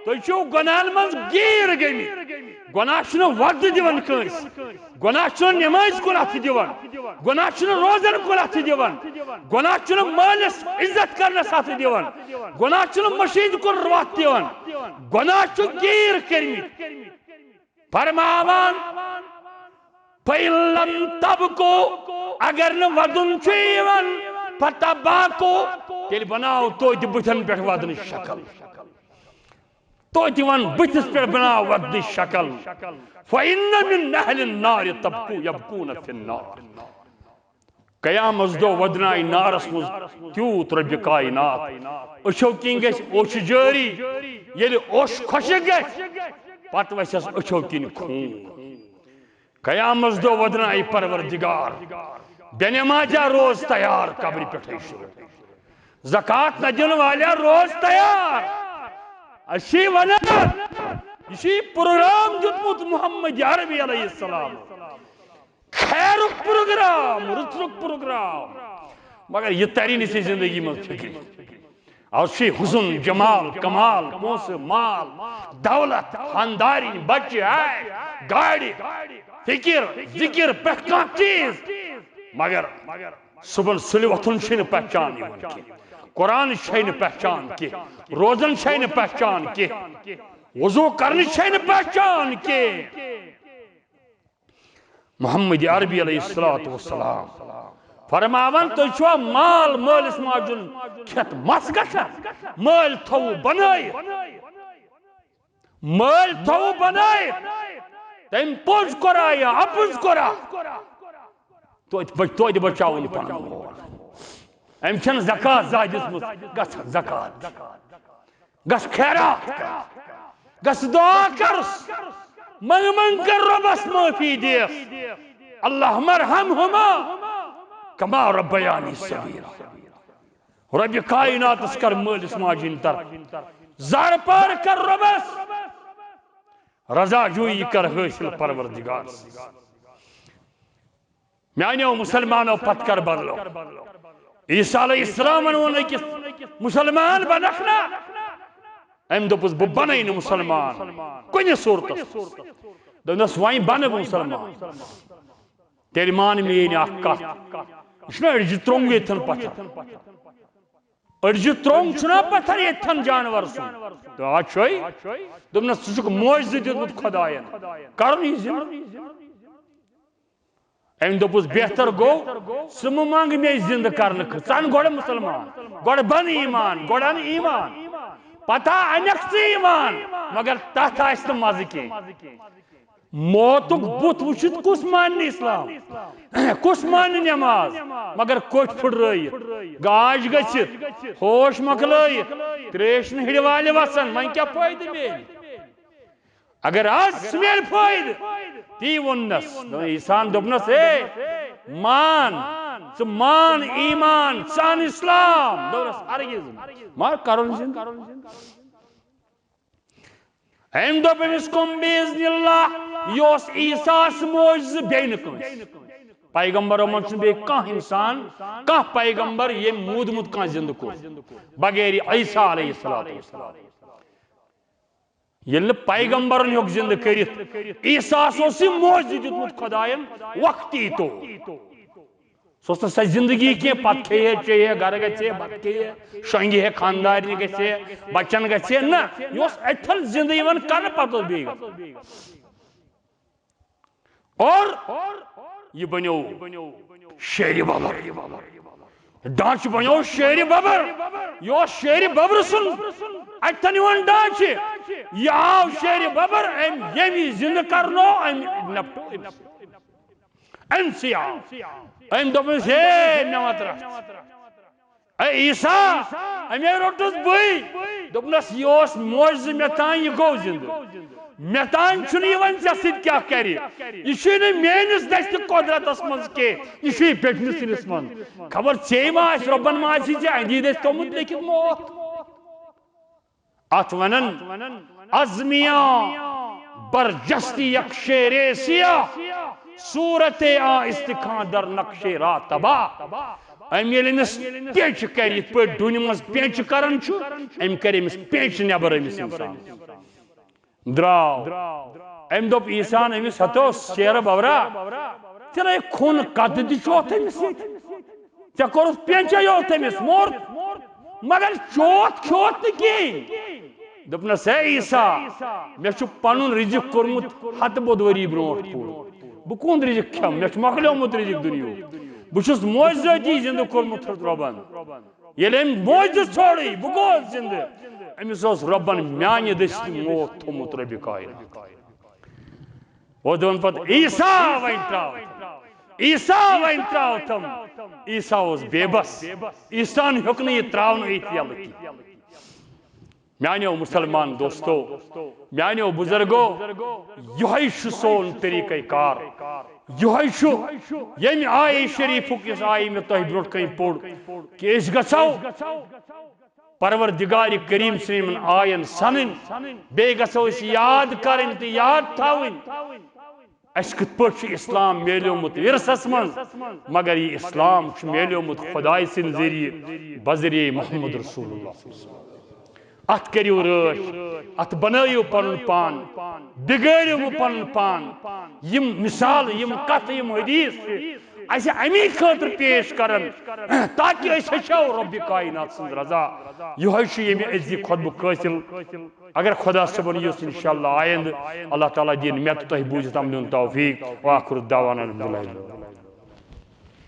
تُہۍ چھِو گۄناہن منٛز گیٖر گٔمٕتۍ۔ گۄناہ چھُنہٕ وَدُن دِوان کٲنٛسہِ۔ گۄناہ چھُنہٕ نٮ۪مازِ کُن اَتھٕ دِوان۔ گۄناہ چھُنہٕ روزن کُن اَتھٕ دِوان۔ گۄناہ چھُنہٕ مٲلِس عزت کرنس اَتھٕ دِوان۔ گۄناہ چھُنہٕ مٔشیٖد کُن وَتھ دِوان۔ گۄناہ چھُ گیٖر کٔرمٕتۍ۔ فرماوان، فَإِن لَمْ تَبْكُوا، اگر نہٕ وَدُن چھُ یِوان، فَتَبَاكُوا، تیٚلہِ بناو توتہِ بٕتھن پٮ۪ٹھ وَدنٕچ شکل۔ توتہِ وَن بٕتھِس پٮ۪ٹھ بناو وَدنٕچ شکل۔ فَإِنَّ مِنْ أَهْلِ النَّارِ تَبْكُوا يَبْكُونَ فِي النَّارِ۔ قیامت دۄہ وۄدنایہِ نارس منٛز تیوٗت رۄبِ کائنات۔ أچھو کِنۍ گژھِ اوٚش جٲری۔ ییٚلہِ اوٚش خۄشٕک گژھِ، پتہٕ وسٮ۪س أچھو کِنۍ خوٗن۔ قیامت دۄہ وۄدنایہِ پروردگار، بے نمازا روز تیار، قبرِ پٮ۪ٹھے شروع۔ زکات نہ دِنہٕ والیا روز تیار۔ أسۍ چھِ ونان، یہِ چھُ یہِ پروگرام دیُتمُت محمد عربی علیہ السلام۔ خیرُک پروگرام، رٕژرُک پروگرام، مگر یہِ تری نہٕ ژےٚ زندگی منٛز فکرِ۔ از چھُے حسن، جمال، کمال، پونسہٕ، مال، دولت، خاندارِنۍ، بچہِ، عیش، گاڑِ، فکر، ذکر، پرٛٮ۪تھ کانٛہہ چیٖز۔ مگر صبحن سُلہِ وۄتھُن چھُے نہٕ پہچان یِوان کینٛہہ۔ قرآن چھے نہٕ پہچان کینٛہہ۔ روزن چھے نہٕ پہچان کینٛہہ۔ وضو کرنٕچ چھے نہٕ پہچان کینٛہہ۔ محمد عربی علیہ الصلوۃ والسلام فرماوان، تُہۍ چھِوا مال مٲلِس ماجہِ ہُنٛد کھٮ۪تھ مَس گژھان؟ مٲلۍ تھوٚوُ بنٲیِتھ، مٲلۍ تھوٚوُ بنٲیِتھ، تٔمۍ پوٚز کوٚرا یا اَپُز کوٚرا؟ توتہِ بچ-، توتہِ بچاوُن پنُن مول۔ أمۍ چھَنہٕ زکات زانٛہہ دِژمٕژ، گژھ زکات دِ۔ گژھ خیرات کر، گژھ دعا کر، منگ منگ کر رۄبس معٲفی دِیَس۔ اللہم ارحمہما کما ربیانی صغیرا۔ رۄبِ کائناتس کر مٲلِس ماجہِ ہِنٛدِ طرفہٕ زارٕ پار کر رۄبس، رضا جویی کر حٲصِل پروردگار سٕنٛز۔ میانیو مسلمانو، پتھ کر بدلو۔ عیسیٰ علیہ السلامن ووٚن أکِس، مسلمان بنکھ نا؟ أمۍ دوٚپُس، بہٕ بنَے نہٕ مسلمان کُنہِ صوٗرتس۔ دوٚپنس، وۄنۍ بنہٕ بہٕ مسلمان، تیٚلہِ مان میٲنۍ اکھ کتھ۔ یہِ چھُنہ أڑجہِ ترٛوٚنٛگ ییٚتھٮ۪ن پتھر؟ أڑجہِ ترٛوٚنٛگ چھُنہ پتھر ییٚتھٮ۪ن جانور سُنٛد؟ آ چھُے۔ دوٚپنس، ژٕ چھُکھ معجزٕ دیُتمُت خۄداین، کرُن یہِ زِندٕ۔ أمۍ دوٚپُس، بہتر گوٚو، ژٕ مہٕ منٛگ مےٚ زِندٕ کرنہٕ خٲطرٕ، ژٕ اَن گۄڈٕ مُسلمان، گۄڈٕ بَن ایمان، گۄڈٕ اَن ایمان۔ پتہ اَنَکھ ژٕ ایمان، مگر تَتھ آسہِ نہٕ مَزٕ کینٛہہ۔ موتُک بُتھ وٕچھِتھ کُس مانہِ اسلام؟ کُس مانہِ نٮ۪ماز؟ مگر کوٚٹھۍ پھٕٹرٲیِتھ، گاش گٔژھِتھ، ہوش مۄکلٲیِتھ، ترٛیش نہٕ ہِڑِ والہِ وَسان، وۄنۍ کیٛاہ فٲیدٕ میلہِ؟ اگر از سُہ میلہِ فٲیدٕ، تی ووٚننس۔ دوٚپُن، عیسیٰ ہن دوٚپنس، اے مان، ژٕ مان ایمان، ژٕ اَن اسلام۔ دوٚپنس، ہرگز نہٕ۔ مگر کرُن زِندٕ۔ أمۍ دوٚپ أمِس، قم باذن اللہ، یہِ اوس عیسیٰ ہس معجزٕ، بیٚیہِ نہٕ کٲنٛسہِ۔ پیغمبرو منٛز چھُنہٕ بیٚیہِ کانٛہہ انسان، کانٛہہ پیغمبر ییٚمۍ موٗدمُت کانٛہہ زِندٕ کوٚر بغیر عیسیٰ علیہ الصلوۃ والسلام۔ ییٚلہِ نہٕ پیغمبرن ہیوٚک زِندٕ کٔرِتھ، عیسیٰ ہس اوس یہِ معجزٕ دیُتمُت خۄداین وقتی طور۔ سُہ اوس نہٕ سۄ زِندگی کینٛہہ، پتہٕ کھیٚیہِ ہے، چیٚیہِ ہے، گرٕ گژھِ ہے، بتہٕ کھیٚیہِ ہے، شۄنٛگہِ ہے، خانٛدارنہِ گژھِ ہے، بچن گژھِ ہے، نہ، یہِ اوس اَتہِ تھل زِندٕ یِوان کرنہٕ، پتہٕ اوس بیٚیہِ گژھان۔ اور یہِ بنیو شیرِ ببر۔ ڈانچہٕ بنیو شیرِ ببر۔ یہِ اوس شیرِ ببرٕ سُنٛد۔ اَتہِ تھن یِوان ڈانچہٕ۔ یہِ آو شیرِ ببر، أمۍ ییٚمہِ زِندٕ کرنو، أمۍ نپٹو أمۍ سۭتۍ۔ أمۍ سٕے آو۔ أمۍ دوٚپنَس، ہے، مےٚ مت رَٹھ۔ اے عیسیٰ، اَمے روٚٹُس بٕے۔ دوٚپنَس، یہِ اوس معجزٕ مےٚ تام، یہِ گوٚو زِندٕ۔ مےٚ تام چھُنہٕ یِوان ژےٚ سۭتۍ کیٛاہ کَرِ۔ یہِ چھُے نہٕ میٲنِس دٔسۍ قۄدرتَس منٛز کینٛہہ، یہِ چھُے بیٚکہِ سٕنٛدِس منٛز۔ خبر ژے ما آسہِ، رۄبَن ما آسی ژےٚ اَندی دٔسۍ تھوٚمُت لیکھِتھ موت۔ اتھ ونن ازمیاں برجستی یک شیر سیاہ، صورت آ استخاں در نقش را تباہ۔ أمۍ ییٚلہِ أمِس پینچ کرِ، یِتھ پٲٹھۍ ڈُنہِ منٛز پینچ کران چھُ، أمۍ کرِ أمِس پینچ نٮ۪بر أمِس انسانس۔ درٛاو۔ أمۍ دوٚپ عیسیٰ ہن أمِس، ہتو شیرٕ ببرا، ژےٚ نے خوٗنہٕ قطرٕ تہِ چھُ اَتھ أمِس ییٚتہِ۔ ژےٚ کوٚرُتھ پینچے یوت أمِس، موٚر، مگر چوتھ کھیوتھ نہٕ کِہیٖنۍ۔ دوٚپنس، ہے عیسیٰ، مےٚ چھُ پنُن رِزق کوٚرمُت ہتہٕ بوٚد ؤری برونٛٹھ پوٗرٕ۔ بہٕ کُن رِزق کھٮ۪مہٕ؟ مےٚ چھُ مۄکلیومُت رِزق دُنیہُک۔ بہٕ چھُس معجزٲتی زِندٕ کوٚرمُت رۄبن۔ ییٚلہِ أمۍ معجزٕ ژھوڑٕے، بہٕ گوس زِندٕ۔ أمِس اوس رۄبن میانہِ دٔسۍ تہِ موت تھوٚومُت، رۄبِ کائنات۔ اوس دَپان پتہٕ، عیسیٰ وۄنۍ ترٛاو تِم۔ عیسیٰ وۄنۍ ترٛاو تِم۔ عیسیٰ اوس بے بس۔ عیسیٰ ہن ہیوٚک نہٕ یہِ ترٛاونہٕ ییٚتہِ یَلہٕ کینٛہہ۔ میانیو مسلمان دوستو، میانیو بزرگو، یِہوٚے چھُ سون طریٖقہ کار۔ یِہوٚے چھُ ییٚمہِ آیہِ شریٖفُک، یُس آیہِ مےٚ تۄہہِ برونٛٹھ کنہِ پوٚر، کہِ أسۍ گژھو پروردگار کریم سٕنٛدۍ یِمن آین سنٕنۍ، بیٚیہِ گژھو أسۍ یاد کرٕنۍ تہٕ یاد تھاوٕنۍ۔ اسہِ کِتھ پٲٹھۍ چھُ اسلام میلیومُت ورثس منٛز؟ مگر یہِ اسلام چھُ میلیومُت خدایہِ سٕنٛدِ ذٔریعہٕ، بذریعہ محمد رسول اللہ۔ اتھ کٔرِو رٲچھ، اتھ بنٲیِو پنُن پان، بگٲڑِو نہٕ پنُن پان۔ یِم مثال، یِم کتھ، یِم حدیث چھِ اسہِ امی خٲطرٕ پیش کران، تاکہ أسۍ ہیٚچھو رۄبِ کائنات سٕنٛز رضا۔ یِہوٚے چھُ ییٚمہِ أزِکۍ خطبُک حٲصِل۔ اگر خدا صٲبن یوٚژھ، انشاءاللہ آیندٕ اللہ تعالیٰ دِیِن مےٚ تہٕ تۄہہِ بوٗزِتھ عملہِ ہُنٛد توفیق۔ وآخر دعوانا الحمدللہ۔